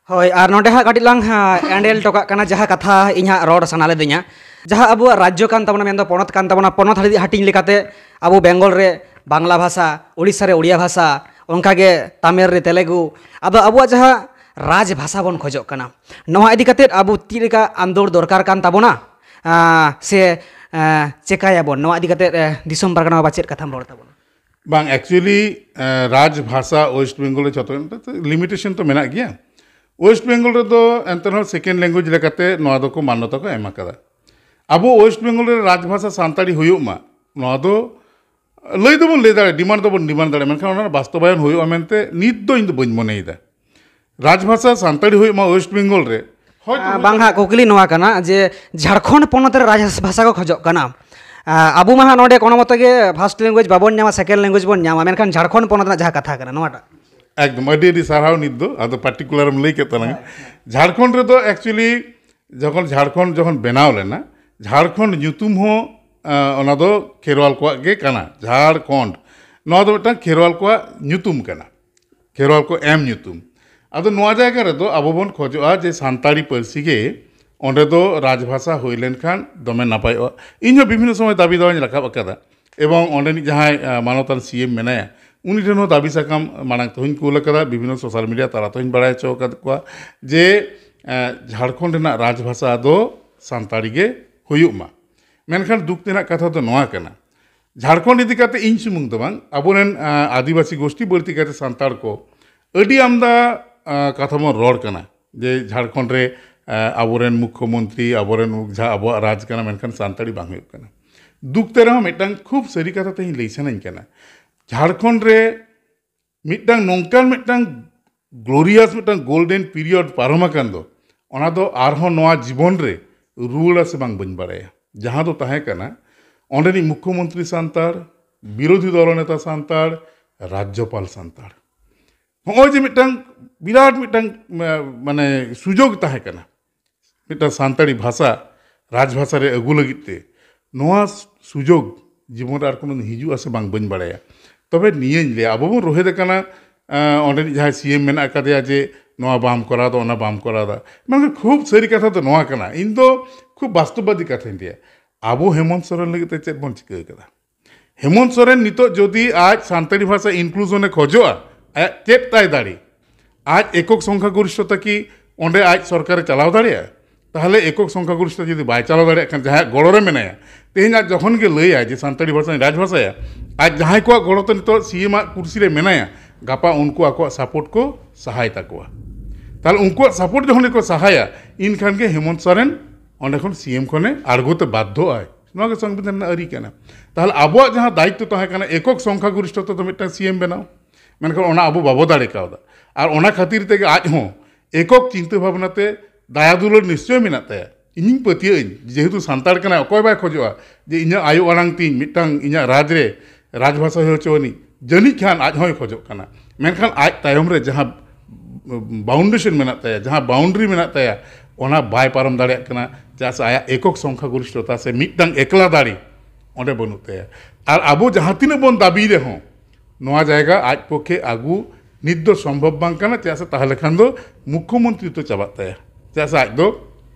ᱦᱳᱭ, ᱟᱨ ᱱᱚᱰᱮ ᱦᱟᱸᱜ ᱠᱟᱹᱴᱤᱡ ᱞᱟᱝ, ᱦᱟᱸ, ᱮᱸᱰᱮᱞ ᱦᱚᱴᱚ ᱠᱟᱜ ᱠᱟᱱᱟ, ᱡᱟᱦᱟᱸ ᱠᱟᱛᱷᱟ ᱤᱧ ᱦᱟᱸᱜ ᱨᱚᱲ ᱥᱟᱱᱟ ᱞᱤᱫᱤᱧᱟ, ᱡᱟᱦᱟᱸ ᱟᱵᱚᱣᱟᱜ ᱨᱟᱡᱽᱡᱚ ᱠᱟᱱ ᱛᱟᱵᱚᱱᱟ, ᱢᱮᱱᱫᱚ ᱯᱚᱱᱚᱛ ᱠᱟᱱ ᱛᱟᱵᱚᱱᱟ, ᱯᱚᱱᱚᱛ ᱦᱟᱹᱴᱤᱧ ᱞᱮᱠᱟᱛᱮ ᱟᱵᱚ ᱵᱮᱝᱜᱚᱞ ᱨᱮ ᱵᱟᱝᱞᱟ ᱵᱷᱟᱥᱟ, ᱳᱰᱤᱥᱟ ᱨᱮ ᱳᱰᱤᱭᱟ ᱵᱷᱟᱥᱟ, ᱚᱱᱠᱟᱜᱮ ᱛᱟᱢᱤᱞ ᱨᱮ ᱛᱮᱞᱮᱜᱩ᱾ ᱟᱫᱚ ᱟᱵᱚᱣᱟᱜ ᱡᱟᱦᱟᱸ ᱨᱟᱡᱽ ᱵᱷᱟᱥᱟ ᱵᱚᱱ ᱠᱷᱚᱡᱚᱜ ᱠᱟᱱᱟ᱾ ᱱᱚᱣᱟ ᱤᱫᱤ ᱠᱟᱛᱮᱫ ᱟᱵᱚ ᱪᱮᱫ ᱞᱮᱠᱟ ᱟᱸᱫᱳᱲ ᱫᱚᱨᱠᱟᱨ ᱠᱟᱱ ᱛᱟᱵᱚᱱᱟ, ᱟᱸ, ᱥᱮ ᱟᱸ, ᱪᱮᱠᱟᱭᱟᱵᱚᱱ? ᱱᱚᱣᱟ ᱤᱫᱤ ᱠᱟᱛᱮᱫ, ᱮ, ᱫᱤᱥᱚᱢ ᱯᱟᱨᱜᱟᱱᱟ ᱵᱟᱵᱟ ᱪᱮᱫ ᱠᱟᱛᱷᱟᱢ ᱨᱚᱲ ᱛᱟᱵᱚᱱᱟ? ᱵᱟᱝ, actually ᱨᱟᱡᱽ ᱵᱷᱟᱥᱟ ᱳᱭᱮᱥᱴ ᱵᱮᱝᱜᱚᱞ ᱨᱮ ᱡᱷᱚᱛᱚ ᱞᱤᱢᱤᱴᱮᱥᱚᱱ ᱛᱚ ᱢᱮᱱᱟᱜ ᱜᱮᱭᱟ᱾ ᱳᱭᱮᱥᱴ ᱵᱮᱝᱜᱚᱞ ᱨᱮᱫᱚ ᱮᱱᱛᱮ ᱨᱮᱦᱚᱸ ᱥᱮᱠᱮᱱᱰ ᱞᱮᱝᱜᱩᱭᱮᱡᱽ ᱞᱮᱠᱟᱛᱮ ᱱᱚᱣᱟ ᱫᱚᱠᱚ ᱢᱟᱱᱱᱚᱛᱟ ᱠᱚ ᱮᱢ ᱟᱠᱟᱫᱟ᱾ ᱟᱵᱚ ᱳᱭᱮᱥᱴ ᱵᱮᱝᱜᱚᱞ ᱨᱮ ᱨᱟᱡᱽ ᱵᱷᱟᱥᱟ ᱥᱟᱱᱛᱟᱲᱤ ᱦᱩᱭᱩᱜ ᱢᱟ, ᱱᱚᱣᱟ ᱫᱚ ᱞᱟᱹᱭ ᱫᱚᱵᱚᱱ ᱞᱟᱹᱭ ᱫᱟᱲᱮᱭᱟᱜᱼᱟ, ᱰᱤᱢᱟᱱᱰ ᱫᱚᱵᱚᱱ ᱰᱤᱢᱟᱱᱰ ᱫᱟᱲᱮᱭᱟᱜᱼᱟ, ᱢᱮᱱᱠᱷᱟᱱ ᱚᱱᱟ ᱨᱮᱱᱟᱜ ᱵᱟᱥᱛᱚᱵᱟᱭᱚᱱ ᱦᱩᱭᱩᱜᱼᱟ ᱢᱮᱱᱛᱮ ᱱᱤᱛ ᱫᱚ ᱤᱧ ᱫᱚ ᱵᱟᱹᱧ ᱢᱚᱱᱮᱭᱮᱫᱟ᱾ ᱨᱟᱡᱽ ᱵᱷᱟᱥᱟ ᱥᱟᱱᱛᱟᱲᱤ ᱦᱩᱭᱩᱜ ᱢᱟ ᱳᱭᱮᱥᱴ ᱵᱮᱝᱜᱚᱞ ᱨᱮ, ᱦᱚᱭᱛᱳ ᱟᱸ, ᱵᱟᱝ ᱦᱟᱸᱜ, ᱠᱩᱠᱞᱤ ᱱᱚᱣᱟ ᱠᱟᱱᱟ ᱡᱮ ᱡᱷᱟᱲᱠᱷᱚᱸᱰ ᱯᱚᱱᱚᱛ ᱨᱮ ᱨᱟᱡᱽ ᱵᱷᱟᱥᱟ ᱠᱚ ᱠᱷᱚᱡᱚᱜ ᱠᱟᱱᱟ᱾ ᱟᱸ, ᱟᱵᱚ ᱢᱟ ᱦᱟᱸᱜ ᱱᱚᱰᱮ ᱠᱳᱱᱳ ᱢᱚᱛᱚ ᱜᱮ ᱯᱷᱟᱨᱥᱴ ᱞᱮᱝᱜᱩᱭᱮᱡᱽ ᱵᱟᱵᱚᱱ ᱧᱟᱢᱟ, ᱥᱮᱠᱮᱱᱰ ᱞᱮᱝᱜᱩᱭᱮᱡᱽ ᱵᱚᱱ ᱧᱟᱢᱟ, ᱢᱮᱱᱠᱷᱟᱱ ᱡᱷᱟᱲᱠᱷᱚᱸᱰ ᱯᱚᱱᱚᱛ ᱨᱮᱱᱟᱜ ᱡᱟᱦᱟᱸ ᱠᱟᱛᱷᱟ ᱠᱟᱱᱟ ᱱᱚᱣᱟᱴᱟᱜ᱾ ᱮᱠᱫᱚᱢ ᱟᱹᱰᱤ ᱟᱹᱰᱤ ᱥᱟᱨᱦᱟᱣ᱾ ᱱᱤᱛ ᱫᱚ ᱟᱫᱚ ᱯᱟᱨᱴᱤᱠᱩᱞᱟᱨ ᱮᱢ ᱞᱟᱹᱭ ᱠᱮᱫ ᱛᱟᱞᱟᱝᱟ᱾ ᱡᱷᱟᱲᱠᱷᱚᱸᱰ ᱨᱮᱫᱚ ᱮᱠᱪᱩᱭᱮᱞᱤ ᱡᱚᱠᱷᱚᱱ ᱡᱷᱟᱲᱠᱷᱚᱸᱰ ᱡᱚᱠᱷᱚᱱ ᱵᱮᱱᱟᱣ ᱞᱮᱱᱟ, ᱡᱷᱟᱲᱠᱷᱚᱸᱰ ᱧᱩᱛᱩᱢ ᱦᱚᱸ ᱟᱸ, ᱚᱱᱟ ᱫᱚ ᱠᱷᱮᱨᱣᱟᱞ ᱠᱚᱣᱟᱜ ᱜᱮ ᱠᱟᱱᱟ᱾ ᱡᱷᱟᱲᱠᱷᱚᱸᱰ ᱱᱚᱣᱟ ᱫᱚ ᱢᱤᱫᱴᱟᱝ ᱠᱷᱮᱨᱣᱟᱞ ᱠᱚᱣᱟᱜ ᱧᱩᱛᱩᱢ ᱠᱟᱱᱟ, ᱠᱷᱮᱨᱣᱟᱞ ᱠᱚ ᱮᱢ ᱧᱩᱛᱩᱢ᱾ ᱟᱫᱚ ᱱᱚᱣᱟ ᱡᱟᱭᱜᱟ ᱨᱮᱫᱚ ᱟᱵᱚ ᱵᱚᱱ ᱠᱷᱚᱡᱚᱜᱼᱟ ᱡᱮ ᱥᱟᱱᱛᱟᱲᱤ ᱯᱟᱹᱨᱥᱤ ᱜᱮ ᱚᱸᱰᱮ ᱫᱚ ᱨᱟᱡᱽᱵᱷᱟᱥᱟ ᱦᱩᱭ ᱞᱮᱱᱠᱷᱟᱱ ᱫᱚᱢᱮ ᱱᱟᱯᱟᱭᱚᱜᱼᱟ᱾ ᱤᱧ ᱦᱚᱸ ᱵᱤᱵᱷᱤᱱᱱᱚ ᱥᱚᱢᱚᱭ ᱫᱟᱹᱵᱤ ᱫᱟᱣᱟᱧ ᱨᱟᱠᱟᱵ ᱟᱠᱟᱫᱟ, ᱮᱵᱚᱝ ᱚᱸᱰᱮᱱᱤᱡ ᱡᱟᱦᱟᱸᱭ ᱟᱸ, ᱢᱟᱱᱚᱛᱟᱱ ᱥᱤ ᱮᱢ ᱢᱮᱱᱟᱭᱟ, ᱩᱱᱤ ᱴᱷᱮᱱ ᱦᱚᱸ ᱫᱟᱹᱵᱤ ᱥᱟᱠᱟᱢ ᱢᱟᱲᱟᱝ ᱛᱮᱦᱚᱧ ᱠᱩᱞ ᱟᱠᱟᱫᱟ, ᱵᱤᱵᱷᱤᱱᱱᱚ ᱥᱳᱥᱟᱞ ᱢᱤᱰᱤᱭᱟ ᱛᱟᱞᱟ ᱛᱮᱦᱚᱧ ᱵᱟᱲᱟᱭ ᱦᱚᱪᱚ ᱟᱠᱟᱫ ᱠᱚᱣᱟ ᱡᱮ ᱟᱸ, ᱡᱷᱟᱲᱠᱷᱚᱸᱰ ᱨᱮᱱᱟᱜ ᱨᱟᱡᱽᱵᱷᱟᱥᱟ ᱫᱚ ᱥᱟᱱᱛᱟᱲᱤ ᱜᱮ ᱦᱩᱭᱩᱜ ᱢᱟ᱾ ᱢᱮᱱᱠᱷᱟᱱ ᱫᱩᱠ ᱛᱮᱱᱟᱜ ᱠᱟᱛᱷᱟ ᱫᱚ ᱱᱚᱣᱟ ᱠᱟᱱᱟ, ᱡᱷᱟᱲᱠᱷᱚᱸᱰ ᱤᱫᱤ ᱠᱟᱛᱮ ᱤᱧ ᱥᱩᱢᱩᱝ ᱫᱚ ᱵᱟᱝ, ᱟᱵᱚᱨᱮᱱ ᱟᱸ, ᱟᱹᱫᱤᱵᱟᱹᱥᱤ ᱜᱳᱥᱴᱤ, ᱵᱟᱹᱲᱛᱤ ᱠᱟᱛᱮ ᱥᱟᱱᱛᱟᱲ ᱠᱚ ᱟᱹᱰᱤ ᱟᱢᱫᱟ ᱟᱸ, ᱠᱟᱛᱷᱟ ᱵᱚᱱ ᱨᱚᱲ ᱠᱟᱱᱟ ᱡᱮ ᱡᱷᱟᱲᱠᱷᱚᱸᱰ ᱨᱮ ᱟᱸ, ᱟᱵᱚᱨᱮᱱ ᱢᱩᱠᱠᱷᱚᱢᱚᱱᱛᱨᱤ, ᱟᱵᱚᱨᱮᱱ ᱡᱟᱦᱟᱸ ᱟᱵᱚᱣᱟᱜ ᱨᱟᱡᱽ ᱠᱟᱱᱟ, ᱢᱮᱱᱠᱷᱟᱱ ᱥᱟᱱᱛᱟᱲᱤ ᱵᱟᱝ ᱦᱩᱭᱩᱜ ᱠᱟᱱᱟ᱾ ᱫᱩᱠ ᱛᱮ ᱨᱮᱦᱚᱸ ᱢᱤᱫᱴᱟᱝ ᱠᱷᱩᱵ ᱥᱟᱹᱨᱤ ᱠᱟᱛᱷᱟ ᱛᱮᱦᱮᱧ ᱞᱟᱹᱭ ᱥᱟᱱᱟᱧ ᱠᱟᱱᱟ, ᱡᱷᱟᱲᱠᱷᱚᱸᱰ ᱨᱮ ᱢᱤᱫᱴᱟᱝ ᱱᱚᱝᱠᱟᱱ ᱢᱤᱫᱴᱟᱝ ᱜᱞᱳᱨᱤᱭᱟᱥ ᱢᱤᱫᱴᱟᱝ ᱜᱳᱞᱰᱮᱱ ᱯᱤᱨᱤᱭᱚᱰ ᱯᱟᱨᱚᱢ ᱟᱠᱟᱱ ᱫᱚ, ᱚᱱᱟ ᱫᱚ ᱟᱨᱦᱚᱸ ᱱᱚᱣᱟ ᱡᱤᱵᱚᱱ ᱨᱮ ᱨᱩᱣᱟᱹᱲᱟ ᱥᱮ ᱵᱟᱝ ᱵᱟᱹᱧ ᱵᱟᱲᱟᱭᱟ᱾ ᱡᱟᱦᱟᱸ ᱫᱚ ᱛᱟᱦᱮᱸ ᱠᱟᱱᱟ ᱚᱸᱰᱮᱱᱤᱡ ᱢᱩᱠᱠᱷᱚᱢᱚᱱᱛᱨᱤ ᱥᱟᱱᱛᱟᱲ, ᱵᱤᱨᱳᱫᱷᱤ ᱫᱚᱞ ᱱᱮᱛᱟ ᱥᱟᱱᱛᱟᱲ, ᱨᱟᱡᱽᱡᱚᱯᱟᱞ ᱥᱟᱱᱛᱟᱲ᱾ ᱱᱚᱜᱼᱚᱭ ᱡᱮ ᱢᱤᱫᱴᱟᱝ ᱵᱤᱨᱟᱴ ᱢᱤᱫᱴᱟᱝ ᱢᱟ-, ᱢᱟᱱᱮ ᱥᱩᱡᱳᱜᱽ ᱛᱟᱦᱮᱸ ᱠᱟᱱᱟ ᱢᱤᱫᱴᱟᱝ ᱥᱟᱱᱛᱟᱲᱤ ᱵᱷᱟᱥᱟ ᱨᱟᱡᱽᱵᱷᱟᱥᱟ ᱨᱮ ᱟᱹᱜᱩ ᱞᱟᱹᱜᱤᱫ ᱛᱮ, ᱱᱚᱣᱟ ᱥᱩᱡᱳᱜᱽ ᱡᱤᱵᱚᱱ ᱨᱮ ᱟᱨ ᱠᱳᱱᱳ ᱫᱤᱱ ᱦᱤᱡᱩᱜᱼᱟ ᱥᱮ ᱵᱟᱝ ᱵᱟᱹᱧ ᱵᱟᱲᱟᱭᱟ᱾ ᱛᱚᱵᱮ ᱱᱤᱭᱟᱹᱧ ᱞᱟᱹᱭᱟ, ᱟᱵᱚ ᱵᱚᱱ ᱨᱳᱦᱮᱫ ᱟᱠᱟᱱᱟ, ᱟᱸ, ᱚᱸᱰᱮᱱᱤᱡ ᱡᱟᱦᱟᱸᱭ ᱥᱤ ᱮᱢ ᱢᱮᱱᱟᱜ ᱟᱠᱟᱫᱮᱭᱟ ᱡᱮ ᱱᱚᱣᱟ ᱵᱟᱢ ᱠᱚᱨᱟᱣ ᱫᱟ, ᱚᱱᱟ ᱵᱟᱢ ᱠᱚᱨᱟᱣ ᱫᱟ, ᱢᱮᱱᱠᱷᱟᱱ ᱠᱷᱩᱵ ᱥᱟᱹᱨᱤ ᱠᱟᱛᱷᱟ ᱫᱚ ᱱᱚᱣᱟ ᱠᱟᱱᱟ, ᱤᱧ ᱫᱚ ᱠᱷᱩᱵ ᱵᱟᱥᱛᱚᱵᱵᱟᱫᱤ ᱠᱟᱛᱷᱟᱧ ᱞᱟᱹᱭᱟ᱾ ᱟᱵᱚ ᱦᱮᱢᱚᱱᱛ ᱥᱚᱨᱮᱱ ᱞᱟᱹᱜᱤᱫ ᱛᱮ ᱪᱮᱫ ᱵᱚᱱ ᱪᱤᱠᱟᱹ ᱟᱠᱟᱫᱟ? ᱦᱮᱢᱚᱱᱛ ᱥᱚᱨᱮᱱ ᱱᱤᱛᱚᱜ ᱡᱩᱫᱤ ᱟᱡ ᱥᱟᱱᱛᱟᱲᱤ ᱵᱷᱟᱥᱟ ᱤᱱᱠᱞᱩᱡᱚᱱ ᱮ ᱠᱷᱚᱡᱚᱜᱼᱟ, ᱟᱭᱟᱜ ᱪᱮᱫ ᱛᱟᱭ ᱫᱟᱲᱮ? ᱟᱡ ᱮᱠᱚᱠ ᱥᱚᱝᱠᱷᱟ ᱜᱚᱨᱤᱥᱴᱷᱚᱛᱟ ᱠᱤ ᱚᱸᱰᱮ ᱟᱡ ᱥᱚᱨᱠᱟᱨᱮ ᱪᱟᱞᱟᱣ ᱫᱟᱲᱮᱭᱟᱜᱼᱟ? ᱛᱟᱦᱚᱞᱮ ᱮᱠᱚᱠ ᱥᱚᱝᱠᱷᱟ ᱜᱚᱨᱤᱥᱴᱷᱚ ᱡᱩᱫᱤ ᱵᱟᱭ ᱪᱟᱞᱟᱣ ᱫᱟᱲᱮᱭᱟᱜ ᱠᱷᱟᱱ, ᱡᱟᱦᱟᱸᱭᱟᱜ ᱜᱚᱲᱚ ᱨᱮ ᱢᱮᱱᱟᱭᱟ, ᱛᱮᱦᱮᱧ ᱟᱡ ᱡᱚᱠᱷᱚᱱ ᱜᱮ ᱞᱟᱹᱭᱟᱭ ᱡᱮ ᱥᱟᱱᱛᱟᱲᱤ ᱵᱷᱟᱥᱟᱧ ᱨᱟᱡᱽ ᱵᱷᱟᱥᱟᱭᱟ, ᱟᱡ ᱡᱟᱦᱟᱸᱭ ᱠᱚᱣᱟᱜ ᱜᱚᱲᱚ ᱛᱮ ᱱᱤᱛᱚᱜ ᱥᱤ ᱮᱢ ᱟᱜ ᱠᱩᱨᱥᱤ ᱨᱮ ᱢᱮᱱᱟᱭᱟ, ᱜᱟᱯᱟ ᱩᱱᱠᱩ ᱟᱠᱚᱣᱟᱜ ᱥᱟᱯᱳᱨᱴ ᱠᱚ ᱥᱟᱦᱟᱭ ᱛᱟᱠᱚᱣᱟ᱾ ᱛᱟᱦᱚᱞᱮ ᱩᱱᱠᱩᱣᱟᱜ ᱥᱟᱯᱳᱨᱴ ᱡᱚᱠᱷᱚᱱ ᱜᱮᱠᱚ ᱥᱟᱦᱟᱭᱟ, ᱤᱱᱠᱷᱟᱱ ᱜᱮ ᱦᱮᱢᱚᱱᱛ ᱥᱚᱨᱮᱱ ᱚᱸᱰᱮ ᱠᱷᱚᱱ ᱥᱤ ᱮᱢ ᱠᱷᱚᱱᱮ ᱟᱬᱜᱚ ᱛᱮ ᱵᱟᱫᱽᱫᱷᱚᱜ ᱟᱭ᱾ ᱱᱚᱣᱟ ᱜᱮ ᱥᱚᱝᱵᱤᱫᱷᱟᱱ ᱨᱮᱱᱟᱜ ᱟᱹᱨᱤ ᱠᱟᱱᱟ᱾ ᱛᱟᱦᱚᱞᱮ ᱟᱵᱚᱣᱟᱜ ᱡᱟᱦᱟᱸ ᱫᱟᱭᱤᱛᱛᱚ ᱛᱟᱦᱮᱸ ᱠᱟᱱᱟ ᱮᱠᱚᱠ ᱥᱚᱝᱠᱷᱟ ᱜᱚᱨᱤᱥᱴᱷᱚᱛᱟ ᱫᱚ ᱢᱤᱫᱴᱟᱝ ᱥᱤ ᱮᱢ ᱵᱮᱱᱟᱣ, ᱢᱮᱱᱠᱷᱟᱱ ᱚᱱᱟ ᱟᱵᱚ ᱵᱟᱵᱚ ᱫᱟᱲᱮ ᱠᱟᱣᱫᱟ᱾ ᱟᱨ ᱚᱱᱟ ᱠᱷᱟᱹᱛᱤᱨ ᱛᱮᱜᱮ ᱟᱡ ᱦᱚᱸ ᱮᱠᱚᱠ ᱪᱤᱱᱛᱟᱹ ᱵᱷᱟᱵᱽᱱᱟ ᱛᱮ ᱫᱟᱭᱟ ᱫᱩᱞᱟᱹᱲ ᱱᱤᱥᱪᱚᱭ ᱢᱮᱱᱟᱜ ᱛᱟᱭᱟ᱾ ᱤᱧᱤᱧ ᱯᱟᱹᱛᱭᱟᱹᱜ ᱟᱹᱧ, ᱡᱮᱦᱮᱛᱩ ᱥᱟᱱᱛᱟᱲ ᱠᱟᱱᱟᱭ, ᱚᱠᱚᱭ ᱵᱟᱭ ᱠᱷᱚᱡᱚᱜᱼᱟ ᱡᱮ ᱤᱧᱟᱹᱜ ᱟᱭᱳ ᱟᱲᱟᱝ ᱛᱤᱧ ᱢᱤᱫᱴᱟᱝ ᱤᱧᱟᱹᱜ ᱨᱟᱡᱽ ᱨᱮ ᱨᱟᱡᱽᱵᱷᱟᱥᱟ ᱦᱩᱭ ᱦᱚᱪᱚᱣᱟᱹᱱᱤᱡ? ᱡᱟᱹᱱᱤᱡ ᱠᱷᱟᱱ ᱟᱡ ᱦᱚᱸᱭ ᱠᱷᱚᱡᱚᱜ ᱠᱟᱱᱟ, ᱢᱮᱱᱠᱷᱟᱱ ᱟᱡ ᱛᱟᱭᱚᱢ ᱨᱮ ᱡᱟᱦᱟᱸ ᱵᱟᱣᱩᱱᱰᱮᱥᱚᱱ ᱢᱮᱱᱟᱜ ᱛᱟᱭᱟ, ᱡᱟᱦᱟᱸ ᱵᱟᱣᱩᱱᱰᱟᱨᱤ ᱢᱮᱱᱟᱜ ᱛᱟᱭᱟ, ᱚᱱᱟ ᱵᱟᱭ ᱯᱟᱨᱚᱢ ᱫᱟᱲᱮᱭᱟᱜ ᱠᱟᱱᱟ᱾ ᱪᱮᱫᱟᱜ ᱥᱮ ᱟᱭᱟᱜ ᱮᱠᱚᱠ ᱥᱚᱝᱠᱷᱟ ᱜᱚᱨᱤᱥᱴᱷᱚᱛᱟ ᱥᱮ ᱢᱤᱫᱴᱟᱝ ᱮᱠᱞᱟ ᱫᱟᱲᱮ ᱚᱸᱰᱮ ᱵᱟᱹᱱᱩᱜ ᱛᱟᱭᱟ᱾ ᱟᱨ ᱟᱵᱚ ᱡᱟᱦᱟᱸ ᱛᱤᱱᱟᱹᱜ ᱵᱚᱱ ᱫᱟᱹᱵᱤ ᱨᱮᱦᱚᱸ, ᱱᱚᱣᱟ ᱡᱟᱭᱜᱟ ᱟᱡ ᱯᱚᱠᱠᱷᱮ ᱟᱹᱜᱩ ᱱᱤᱛ ᱫᱚ ᱥᱚᱢᱵᱷᱚᱵ ᱵᱟᱝ ᱠᱟᱱᱟ᱾ ᱪᱮᱫᱟᱜ ᱥᱮ ᱛᱟᱦᱚᱞᱮ ᱠᱷᱟᱱ ᱫᱚ ᱢᱩᱠᱠᱷᱚᱢᱚᱱᱛᱨᱤ ᱛᱚ ᱪᱟᱵᱟᱜ ᱛᱟᱭᱟ᱾ ᱪᱮᱫᱟᱜ ᱥᱮ ᱟᱡ ᱫᱚ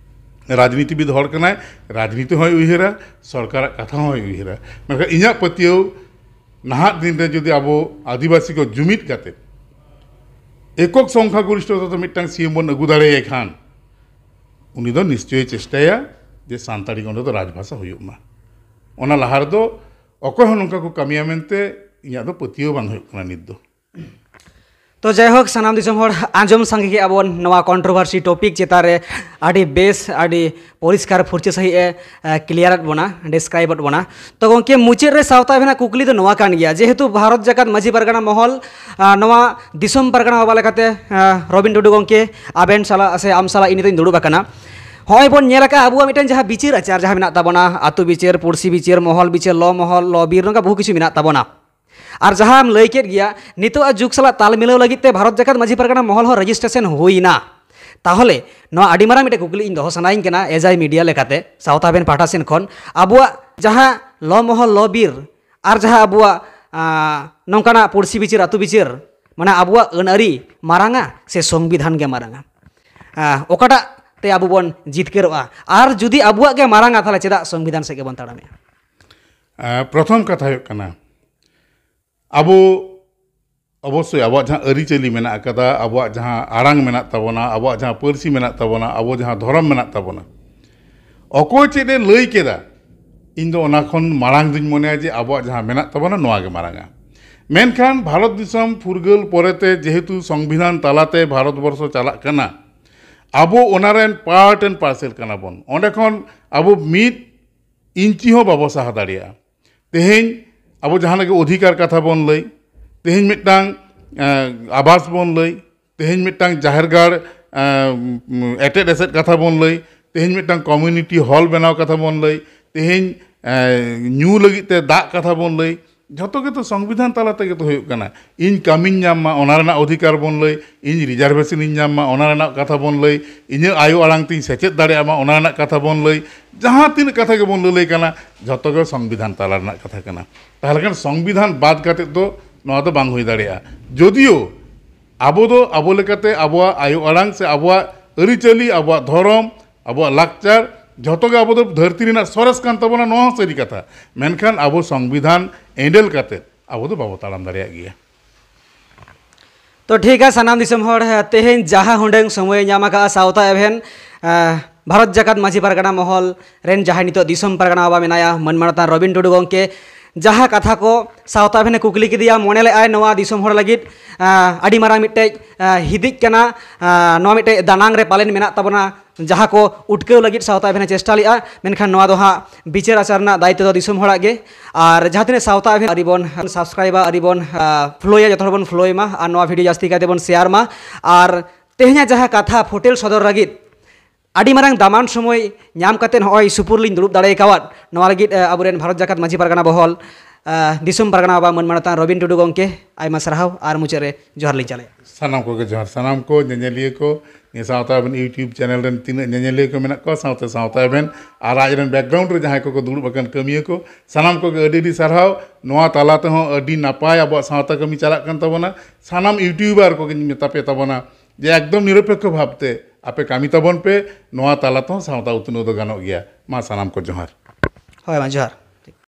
ᱨᱟᱡᱽᱱᱤᱛᱤᱵᱤᱫ ᱦᱚᱲ ᱠᱟᱱᱟᱭ, ᱨᱟᱡᱽᱱᱤᱛᱤ ᱦᱚᱸᱭ ᱩᱭᱦᱟᱹᱨᱟ, ᱥᱚᱨᱠᱟᱨᱟᱜ ᱠᱟᱛᱷᱟ ᱦᱚᱸᱭ ᱩᱭᱦᱟᱹᱨᱟ᱾ ᱢᱮᱱᱠᱷᱟᱱ ᱤᱧᱟᱹᱜ ᱯᱟᱹᱛᱭᱟᱹᱣ, ᱱᱟᱦᱟᱜ ᱫᱤᱱ ᱨᱮ ᱡᱩᱫᱤ ᱟᱵᱚ ᱟᱹᱫᱤᱵᱟᱹᱥᱤ ᱠᱚ ᱡᱩᱢᱤᱫ ᱠᱟᱛᱮ ᱮᱠᱚᱠ ᱥᱚᱝᱠᱷᱟ ᱜᱚᱨᱤᱥᱴᱷᱚᱛᱟ ᱛᱮ ᱢᱤᱫᱴᱟᱝ ᱥᱤ ᱮᱢ ᱵᱚᱱ ᱟᱹᱜᱩ ᱫᱟᱲᱮᱭᱟᱭ ᱠᱷᱟᱱ, ᱩᱱᱤ ᱫᱚ ᱱᱤᱥᱪᱚᱭᱮ ᱪᱮᱥᱴᱟᱭᱟ ᱡᱮ ᱥᱟᱱᱛᱟᱲᱤ ᱚᱸᱰᱮ ᱫᱚ ᱨᱟᱡᱽᱵᱷᱟᱥᱟ ᱦᱩᱭᱩᱜ ᱢᱟ᱾ ᱚᱱᱟ ᱞᱟᱦᱟ ᱨᱮᱫᱚ ᱚᱠᱚᱭ ᱦᱚᱸ ᱱᱚᱝᱠᱟ ᱠᱚ ᱠᱟᱹᱢᱤᱭᱟ ᱢᱮᱱᱛᱮ ᱤᱧᱟᱹᱜ ᱫᱚ ᱯᱟᱹᱛᱭᱟᱹᱣ ᱵᱟᱝ ᱦᱩᱭᱩᱜ ᱠᱟᱱᱟ ᱱᱤᱛ ᱫᱚ᱾ ᱛᱚ ᱡᱟᱭᱦᱳᱠ, ᱥᱟᱱᱟᱢ ᱫᱤᱥᱚᱢ ᱦᱚᱲ ᱟᱸᱡᱚᱢ ᱥᱟᱸᱜᱮ ᱠᱮᱜᱼᱟ ᱵᱚᱱ ᱱᱚᱣᱟ ᱠᱚᱱᱴᱨᱳᱵᱷᱟᱨᱥᱤ ᱴᱚᱯᱤᱠ ᱪᱮᱛᱟᱱ ᱨᱮ ᱟᱹᱰᱤ ᱵᱮᱥ, ᱟᱹᱰᱤ ᱯᱚᱨᱤᱥᱠᱟᱨ ᱯᱷᱩᱨᱪᱟᱹ ᱥᱟᱺᱦᱤᱡ ᱮ ᱠᱞᱤᱭᱟᱨ ᱟᱫ ᱵᱚᱱᱟ, ᱰᱤᱥᱠᱨᱟᱭᱤᱵ ᱟᱫ ᱵᱚᱱᱟ᱾ ᱛᱚ ᱜᱚᱢᱠᱮ, ᱢᱩᱪᱟᱹᱫ ᱨᱮ ᱥᱟᱶᱛᱟ ᱟᱵᱷᱮᱱᱟᱜ ᱠᱩᱠᱞᱤ ᱫᱚ ᱱᱚᱣᱟ ᱠᱟᱱ ᱜᱮᱭᱟ, ᱡᱮᱦᱮᱛᱩ ᱵᱷᱟᱨᱚᱛ ᱡᱟᱠᱟᱛ ᱢᱟᱹᱡᱷᱤ ᱯᱟᱨᱜᱟᱱᱟ ᱢᱚᱦᱚᱞ, ᱟᱨ ᱱᱚᱣᱟ ᱫᱤᱥᱚᱢ ᱯᱟᱨᱜᱟᱱᱟ ᱵᱟᱵᱟ ᱞᱮᱠᱟᱛᱮ, ᱟᱨ ᱨᱚᱵᱤᱱ ᱴᱩᱰᱩ ᱜᱚᱢᱠᱮ, ᱟᱵᱮᱱ ᱥᱟᱞᱟᱜ ᱥᱮ ᱟᱢ ᱥᱟᱞᱟᱜ ᱤᱧ ᱱᱤᱛᱚᱜ ᱤᱧ ᱫᱩᱲᱩᱵ ᱟᱠᱟᱱᱟ᱾ ᱦᱚᱸᱜᱼᱚᱭ ᱵᱚᱱ ᱧᱮᱞ ᱟᱠᱟᱫᱼᱟ ᱟᱵᱚᱣᱟᱜ ᱢᱤᱫᱴᱮᱱ ᱡᱟᱦᱟᱸ ᱵᱤᱪᱟᱹᱨ ᱟᱪᱟᱨ ᱡᱟᱦᱟᱸ ᱢᱮᱱᱟᱜ ᱛᱟᱵᱚᱱᱟ, ᱟᱹᱛᱩ ᱵᱤᱪᱟᱹᱨ, ᱯᱩᱲᱥᱤ ᱵᱤᱪᱟᱹᱨ, ᱢᱚᱦᱚᱞ ᱵᱤᱪᱟᱹᱨ, ᱞᱚ ᱢᱚᱦᱚᱞ, ᱞᱚ ᱵᱤᱨ, ᱱᱚᱝᱠᱟ ᱵᱚᱦᱩ ᱠᱤᱪᱷᱩ ᱢᱮᱱᱟᱜ ᱛᱟᱵᱚᱱᱟ᱾ ᱟᱨ ᱡᱟᱦᱟᱸᱢ ᱞᱟᱹᱭ ᱠᱮᱫ ᱜᱮᱭᱟ, ᱱᱤᱛᱚᱜ ᱟᱜ ᱡᱩᱜᱽ ᱥᱟᱞᱟᱜ ᱛᱟᱞ ᱢᱤᱞᱟᱹᱣ ᱞᱟᱹᱜᱤᱫ ᱛᱮ ᱵᱷᱟᱨᱚᱛ ᱡᱟᱠᱟᱛ ᱢᱟᱹᱡᱷᱤ ᱯᱟᱨᱜᱟᱱᱟ ᱢᱚᱦᱚᱞ ᱦᱚᱸ ᱨᱮᱡᱤᱥᱴᱨᱮᱥᱚᱱ ᱦᱩᱭᱱᱟ᱾ ᱛᱟᱦᱚᱞᱮ ᱱᱚᱣᱟ ᱟᱹᱰᱤ ᱢᱟᱨᱟᱝ ᱢᱤᱫᱴᱮᱱ ᱠᱩᱠᱞᱤ ᱤᱧ ᱫᱚᱦᱚ ᱥᱟᱱᱟᱭᱤᱧ ᱠᱟᱱᱟ, ᱮᱡᱟᱭ ᱢᱤᱰᱤᱭᱟ ᱞᱮᱠᱟᱛᱮ, ᱥᱟᱶᱛᱟ ᱟᱵᱮᱱ ᱯᱟᱦᱴᱟ ᱥᱮᱱ ᱠᱷᱚᱱ, ᱟᱵᱚᱣᱟᱜ ᱡᱟᱦᱟᱸ ᱞᱚ ᱢᱚᱦᱚᱞ, ᱞᱚ ᱵᱤᱨ, ᱟᱨ ᱡᱟᱦᱟᱸ ᱟᱵᱚᱣᱟᱜ, ᱟᱸ, ᱱᱚᱝᱠᱟᱱᱟᱜ ᱯᱩᱲᱥᱤ ᱵᱤᱪᱟᱹᱨ, ᱟᱹᱛᱩ ᱵᱤᱪᱟᱹᱨ, ᱢᱟᱱᱮ ᱟᱵᱚᱣᱟᱜ ᱟᱹᱱ ᱟᱹᱨᱤ ᱢᱟᱨᱟᱝᱟ ᱥᱮ ᱥᱚᱝᱵᱤᱫᱷᱟᱱ ᱜᱮ ᱢᱟᱨᱟᱝᱟ? ᱟᱸ, ᱚᱠᱟᱴᱟᱜ ᱛᱮ ᱟᱵᱚ ᱵᱚᱱ ᱡᱤᱛᱠᱟᱹᱨᱚᱜᱼᱟ? ᱟᱨ ᱡᱩᱫᱤ ᱟᱵᱚᱣᱟᱜ ᱜᱮ ᱢᱟᱨᱟᱝᱟ, ᱛᱟᱦᱚᱞᱮ ᱪᱮᱫᱟᱜ ᱥᱚᱝᱵᱤᱫᱷᱟᱱ ᱥᱮᱫ ᱜᱮᱵᱚᱱ ᱛᱟᱲᱟᱢᱮᱜᱼᱟ? ᱟᱸ, ᱯᱨᱚᱛᱷᱚᱢ ᱠᱟᱛᱷᱟ ᱦᱩᱭᱩᱜ ᱠᱟᱱᱟ, ᱟᱵᱚ ᱚᱵᱚᱥᱥᱳᱭ ᱟᱵᱚᱣᱟᱜ ᱡᱟᱦᱟᱸ ᱟᱹᱨᱤᱪᱟᱹᱞᱤ ᱢᱮᱱᱟᱜ ᱟᱠᱟᱫᱟ, ᱟᱵᱚᱣᱟᱜ ᱡᱟᱦᱟᱸ ᱟᱲᱟᱝ ᱢᱮᱱᱟᱜ ᱛᱟᱵᱚᱱᱟ, ᱟᱵᱚᱣᱟᱜ ᱡᱟᱦᱟᱸ ᱯᱟᱹᱨᱥᱤ ᱢᱮᱱᱟᱜ ᱛᱟᱵᱚᱱᱟ, ᱟᱵᱚ ᱡᱟᱦᱟᱸ ᱫᱷᱚᱨᱚᱢ ᱢᱮᱱᱟᱜ ᱛᱟᱵᱚᱱᱟ, ᱚᱠᱚᱭ ᱪᱮᱫ ᱮ ᱞᱟᱹᱭ ᱠᱮᱫᱟ, ᱤᱧ ᱫᱚ ᱚᱱᱟ ᱠᱷᱚᱱ ᱢᱟᱲᱟᱝ ᱫᱩᱧ ᱢᱚᱱᱮᱭᱟ ᱡᱮ ᱟᱵᱚᱣᱟᱜ ᱡᱟᱦᱟᱸ ᱢᱮᱱᱟᱜ ᱛᱟᱵᱚᱱᱟ ᱱᱚᱣᱟ ᱜᱮ ᱢᱟᱨᱟᱝᱟ᱾ ᱢᱮᱱᱠᱷᱟᱱ ᱵᱷᱟᱨᱚᱛ ᱫᱤᱥᱚᱢ ᱯᱷᱩᱨᱜᱟᱹᱞ ᱯᱚᱨᱮᱛᱮ ᱡᱮᱦᱮᱛᱩ ᱥᱚᱝᱵᱤᱫᱷᱟᱱ ᱛᱟᱞᱟᱛᱮ ᱵᱷᱟᱨᱚᱛ ᱵᱚᱨᱥᱚ ᱪᱟᱞᱟᱜ ᱠᱟᱱᱟ, ᱟᱵᱚ ᱚᱱᱟ ᱨᱮᱱ part and parcel ᱠᱟᱱᱟ ᱵᱚᱱ᱾ ᱚᱸᱰᱮ ᱠᱷᱚᱱ ᱟᱵᱚ ᱢᱤᱫ ᱤᱧᱪᱤ ᱦᱚᱸ ᱵᱟᱵᱚ ᱥᱟᱦᱟ ᱫᱟᱲᱮᱭᱟᱜᱼᱟ᱾ ᱛᱮᱦᱮᱧ ᱟᱵᱚ ᱡᱟᱦᱟᱸ ᱞᱟᱹᱜᱤᱫ ᱚᱫᱷᱤᱠᱟᱨ ᱠᱟᱛᱷᱟ ᱵᱚᱱ ᱞᱟᱹᱭ, ᱛᱮᱦᱮᱧ ᱢᱤᱫᱴᱟᱝ ᱮᱸ, ᱟᱵᱟᱥ ᱵᱚᱱ ᱞᱟᱹᱭ, ᱛᱮᱦᱮᱧ ᱢᱤᱫᱴᱟᱝ ᱡᱟᱦᱮᱨ ᱜᱟᱲ ᱮᱸ, ᱮᱴᱮᱫ ᱮᱥᱮᱫ ᱠᱟᱛᱷᱟ ᱵᱚᱱ ᱞᱟᱹᱭ, ᱛᱮᱦᱮᱧ ᱢᱤᱫᱴᱟᱝ community hall ᱵᱮᱱᱟᱣ ᱠᱟᱛᱷᱟ ᱵᱚᱱ ᱞᱟᱹᱭ, ᱛᱮᱦᱮᱧ ᱮᱸ, ᱧᱩ ᱞᱟᱹᱜᱤᱫ ᱛᱮ ᱫᱟᱜ ᱠᱟᱛᱷᱟ ᱵᱚᱱ ᱞᱟᱹᱭ, ᱡᱷᱚᱛᱚ ᱜᱮᱛᱚ ᱥᱚᱝᱵᱤᱫᱷᱟᱱ ᱛᱟᱞᱟ ᱛᱮᱜᱮ ᱛᱚ ᱦᱩᱭᱩᱜ ᱠᱟᱱᱟ᱾ ᱤᱧ ᱠᱟᱹᱢᱤᱧ ᱧᱟᱢ ᱢᱟ ᱚᱱᱟ ᱨᱮᱱᱟᱜ ᱚᱫᱷᱤᱠᱟᱨ ᱵᱚᱱ ᱞᱟᱹᱭ, ᱤᱧ reservation ᱤᱧ ᱧᱟᱢ ᱢᱟ ᱚᱱᱟ ᱨᱮᱱᱟᱜ ᱠᱟᱛᱷᱟ ᱵᱚᱱ ᱞᱟᱹᱭ, ᱤᱧᱟᱹᱜ ᱟᱭᱳ ᱟᱲᱟᱝ ᱛᱤᱧ ᱥᱮᱪᱮᱫ ᱫᱟᱲᱮᱭᱟᱜ ᱢᱟ ᱚᱱᱟ ᱨᱮᱱᱟᱜ ᱠᱟᱛᱷᱟ ᱵᱚᱱ ᱞᱟᱹᱭ, ᱡᱟᱦᱟᱸ ᱛᱤᱱᱟᱹᱜ ᱠᱟᱛᱷᱟ ᱜᱮᱵᱚᱱ ᱞᱟᱹᱞᱟᱹᱭ ᱠᱟᱱᱟ, ᱡᱷᱚᱛᱚ ᱜᱮ ᱥᱚᱝᱵᱤᱫᱷᱟᱱ ᱛᱟᱞᱟ ᱨᱮᱱᱟᱜ ᱠᱟᱛᱷᱟ ᱠᱟᱱᱟ᱾ ᱛᱟᱦᱚᱞᱮ ᱠᱷᱟᱱ ᱥᱚᱝᱵᱤᱫᱷᱟᱱ ᱵᱟᱫ ᱠᱟᱛᱮᱫ ᱫᱚ ᱱᱚᱣᱟ ᱫᱚ ᱵᱟᱝ ᱦᱩᱭ ᱫᱟᱲᱮᱭᱟᱜᱼᱟ᱾ ᱡᱳᱫᱤᱭᱳ ᱟᱵᱚ ᱫᱚ ᱟᱵᱚ ᱞᱮᱠᱟᱛᱮ ᱟᱵᱚᱣᱟᱜ ᱟᱭᱳ ᱟᱲᱟᱝ ᱥᱮ ᱟᱵᱚᱣᱟᱜ ᱟᱹᱨᱤᱪᱟᱹᱞᱤ, ᱟᱵᱚᱣᱟᱜ ᱫᱷᱚᱨᱚᱢ, ᱟᱵᱚᱣᱟᱜ ᱞᱟᱠᱪᱟᱨ, ᱡᱷᱚᱛᱚ ᱜᱮ ᱟᱵᱚ ᱫᱚ ᱫᱷᱟᱹᱨᱛᱤ ᱨᱮᱱᱟᱜ ᱥᱚᱨᱮᱥ ᱠᱟᱱ ᱛᱟᱵᱚᱱᱟ, ᱱᱚᱣᱟ ᱦᱚᱸ ᱥᱟᱹᱨᱤ ᱠᱟᱛᱷᱟ᱾ ᱢᱮᱱᱠᱷᱟᱱ ᱟᱵᱚ ᱥᱚᱝᱵᱤᱫᱷᱟᱱ ᱮᱸᱰᱮᱞ ᱠᱟᱛᱮᱫ ᱟᱵᱚ ᱫᱚ ᱵᱟᱵᱚ ᱛᱟᱲᱟᱢ ᱫᱟᱲᱮᱭᱟᱜ ᱜᱮᱭᱟ᱾ ᱛᱚ ᱴᱷᱤᱠ ᱜᱮᱭᱟ ᱥᱟᱱᱟᱢ ᱫᱤᱥᱚᱢ ᱦᱚᱲ, ᱛᱮᱦᱮᱧ ᱡᱟᱦᱟᱸ ᱦᱩᱰᱟᱹᱝ ᱥᱚᱢᱚᱭ ᱧᱟᱢ ᱟᱠᱟᱫᱼᱟ ᱥᱟᱶᱛᱟ ᱮᱵᱷᱮᱱ, ᱟᱸ, ᱵᱷᱟᱨᱚᱛ ᱡᱟᱠᱟᱛ ᱢᱟᱹᱡᱷᱤ ᱯᱟᱨᱜᱟᱱᱟ ᱢᱚᱦᱚᱞ ᱨᱮᱱ ᱡᱟᱦᱟᱸᱭ ᱱᱤᱛᱚᱜ ᱫᱤᱥᱚᱢ ᱯᱟᱨᱜᱟᱱᱟ ᱵᱟᱵᱟ ᱢᱮᱱᱟᱭᱟ, ᱢᱟᱹᱱ ᱢᱟᱱᱚᱛᱟᱱ ᱨᱚᱵᱤᱱ ᱴᱩᱰᱩ ᱜᱚᱢᱠᱮ, ᱡᱟᱦᱟᱸ ᱠᱟᱛᱷᱟ ᱠᱚ ᱥᱟᱶᱛᱟ ᱮᱵᱷᱮᱱᱮ ᱠᱩᱠᱞᱤ ᱠᱮᱫᱮᱭᱟ, ᱢᱚᱱᱮ ᱞᱮᱫᱼᱟᱭ ᱱᱚᱣᱟ ᱫᱤᱥᱚᱢ ᱦᱚᱲ ᱞᱟᱹᱜᱤᱫ, ᱟᱸ, ᱟᱹᱰᱤ ᱢᱟᱨᱟᱝ ᱢᱤᱫᱴᱮᱡ, ᱟᱸ, ᱦᱤᱫᱤᱡ ᱠᱟᱱᱟ, ᱟᱸ, ᱱᱚᱣᱟ ᱢᱤᱫᱴᱮᱡ ᱫᱟᱱᱟᱝ ᱨᱮ ᱯᱟᱞᱮᱱ ᱢᱮᱱᱟᱜ ᱛᱟᱵᱚᱱᱟ, ᱡᱟᱦᱟᱸ ᱠᱚ ᱩᱴᱠᱟᱹᱣ ᱞᱟᱹᱜᱤᱫ ᱥᱟᱶᱛᱟ ᱮᱵᱷᱮᱱᱮ ᱪᱮᱥᱴᱟ ᱞᱮᱫᱼᱟ, ᱢᱮᱱᱠᱷᱟᱱ ᱱᱚᱣᱟ ᱫᱚ ᱦᱟᱸᱜ ᱵᱤᱪᱟᱹᱨ ᱟᱪᱟᱨ ᱨᱮᱱᱟᱜ ᱫᱟᱭᱤᱛᱛᱚ ᱫᱚ ᱫᱤᱥᱚᱢ ᱦᱚᱲᱟᱜ ᱜᱮ᱾ ᱟᱨ ᱡᱟᱦᱟᱸ ᱛᱤᱱᱟᱹᱜ ᱥᱟᱶᱛᱟ ᱮᱵᱷᱮᱱ ᱟᱹᱨᱤ ᱵᱚᱱ subscribeᱟ, ᱟᱹᱨᱤ ᱵᱚᱱ, ᱟᱸ, followᱭᱟ, ᱡᱚᱛᱚ ᱦᱚᱲ ᱵᱚᱱ followᱭ ᱢᱟ ᱟᱨ ᱱᱚᱣᱟ video ᱡᱟᱹᱥᱛᱤ ᱠᱟᱭᱛᱮ ᱵᱚᱱ share ᱢᱟ᱾ ᱟᱨ ᱛᱮᱦᱮᱧᱟᱜ ᱡᱟᱦᱟᱸ ᱠᱟᱛᱷᱟ ᱯᱷᱩᱴᱮᱞ ᱥᱚᱫᱚᱨ ᱞᱟᱹᱜᱤᱫ ᱟᱹᱰᱤ ᱢᱟᱨᱟᱝ ᱫᱟᱢᱟᱱ ᱥᱚᱢᱚᱭ ᱧᱟᱢ ᱠᱟᱛᱮ ᱱᱚᱜᱼᱚᱭ ᱥᱩᱯᱩᱨ ᱞᱤᱧ ᱫᱩᱲᱩᱵ ᱫᱟᱲᱮ ᱟᱠᱟᱣᱟᱫ, ᱱᱚᱣᱟ ᱞᱟᱹᱜᱤᱫ, ᱟᱸ, ᱟᱵᱚᱨᱮᱱ ᱵᱷᱟᱨᱚᱛ ᱡᱟᱠᱟᱛ ᱢᱟᱹᱡᱷᱤ ᱯᱟᱨᱜᱟᱱᱟ ᱵᱚᱦᱚᱞ, ᱟᱸ, ᱫᱤᱥᱚᱢ ᱯᱟᱨᱜᱟᱱᱟ ᱵᱟᱵᱟ ᱢᱟᱹᱱ ᱢᱟᱱᱚᱛᱟᱱ ᱨᱚᱵᱤᱱ ᱴᱩᱰᱩ ᱜᱚᱢᱠᱮ ᱟᱭᱢᱟ ᱥᱟᱨᱦᱟᱣ ᱟᱨ ᱢᱩᱪᱟᱹᱫ ᱨᱮ ᱡᱚᱦᱟᱨ ᱞᱤᱧ ᱪᱟᱞᱮᱫᱼᱟ᱾ ᱥᱟᱱᱟᱢ ᱠᱚᱜᱮ ᱡᱚᱦᱟᱨ, ᱥᱟᱱᱟᱢ ᱠᱚ ᱧᱮᱧᱮᱞᱤᱭᱟᱹ ᱠᱚ, ᱱᱤᱭᱟᱹ ᱥᱟᱶᱛᱟ ᱮᱵᱷᱮᱱ YouTube channel ᱨᱮᱱ ᱛᱤᱱᱟᱹᱜ ᱧᱮᱧᱮᱞᱤᱭᱟᱹ ᱠᱚ ᱢᱮᱱᱟᱜ ᱠᱚᱣᱟ, ᱥᱟᱶᱛᱮ ᱥᱟᱶᱛᱟ ᱮᱵᱷᱮᱱ ᱟᱨ ᱟᱡ ᱨᱮᱱ background ᱨᱮ ᱡᱟᱦᱟᱸᱭ ᱠᱚᱠᱚ ᱫᱩᱲᱩᱵ ᱟᱠᱟᱱ ᱠᱟᱹᱢᱤᱭᱟᱹ ᱠᱚ, ᱥᱟᱱᱟᱢ ᱠᱚᱜᱮ ᱟᱹᱰᱤ ᱟᱹᱰᱤ ᱥᱟᱨᱦᱟᱣ᱾ ᱱᱚᱣᱟ ᱛᱟᱞᱟ ᱛᱮᱦᱚᱸ ᱟᱹᱰᱤ ᱱᱟᱯᱟᱭ ᱟᱵᱚᱣᱟᱜ ᱥᱟᱶᱛᱟ ᱠᱟᱹᱢᱤ ᱪᱟᱞᱟᱜ ᱠᱟᱱ ᱛᱟᱵᱚᱱᱟ᱾ ᱥᱟᱱᱟᱢ YouTuber ᱠᱚᱜᱮᱧ ᱢᱮᱛᱟ ᱯᱮ ᱛᱟᱵᱚᱱᱟ ᱡᱮ ᱮᱠᱫᱚᱢ ᱱᱤᱨᱚᱯᱮᱠᱠᱷᱚ ᱵᱷᱟᱵᱽᱛᱮ ᱟᱯᱮ ᱠᱟᱹᱢᱤ ᱛᱟᱵᱚᱱ ᱯᱮ, ᱱᱚᱣᱟ ᱛᱟᱞᱟ ᱛᱮᱦᱚᱸ ᱥᱟᱶᱛᱟ ᱩᱛᱱᱟᱹᱣ ᱫᱚ ᱜᱟᱱᱚᱜ ᱜᱮᱭᱟ᱾ ᱢᱟ ᱥᱟᱱᱟᱢ ᱠᱚ ᱡᱚᱦᱟᱨ᱾ ᱦᱳᱭ ᱢᱟ ᱡᱚᱦᱟᱨ᱾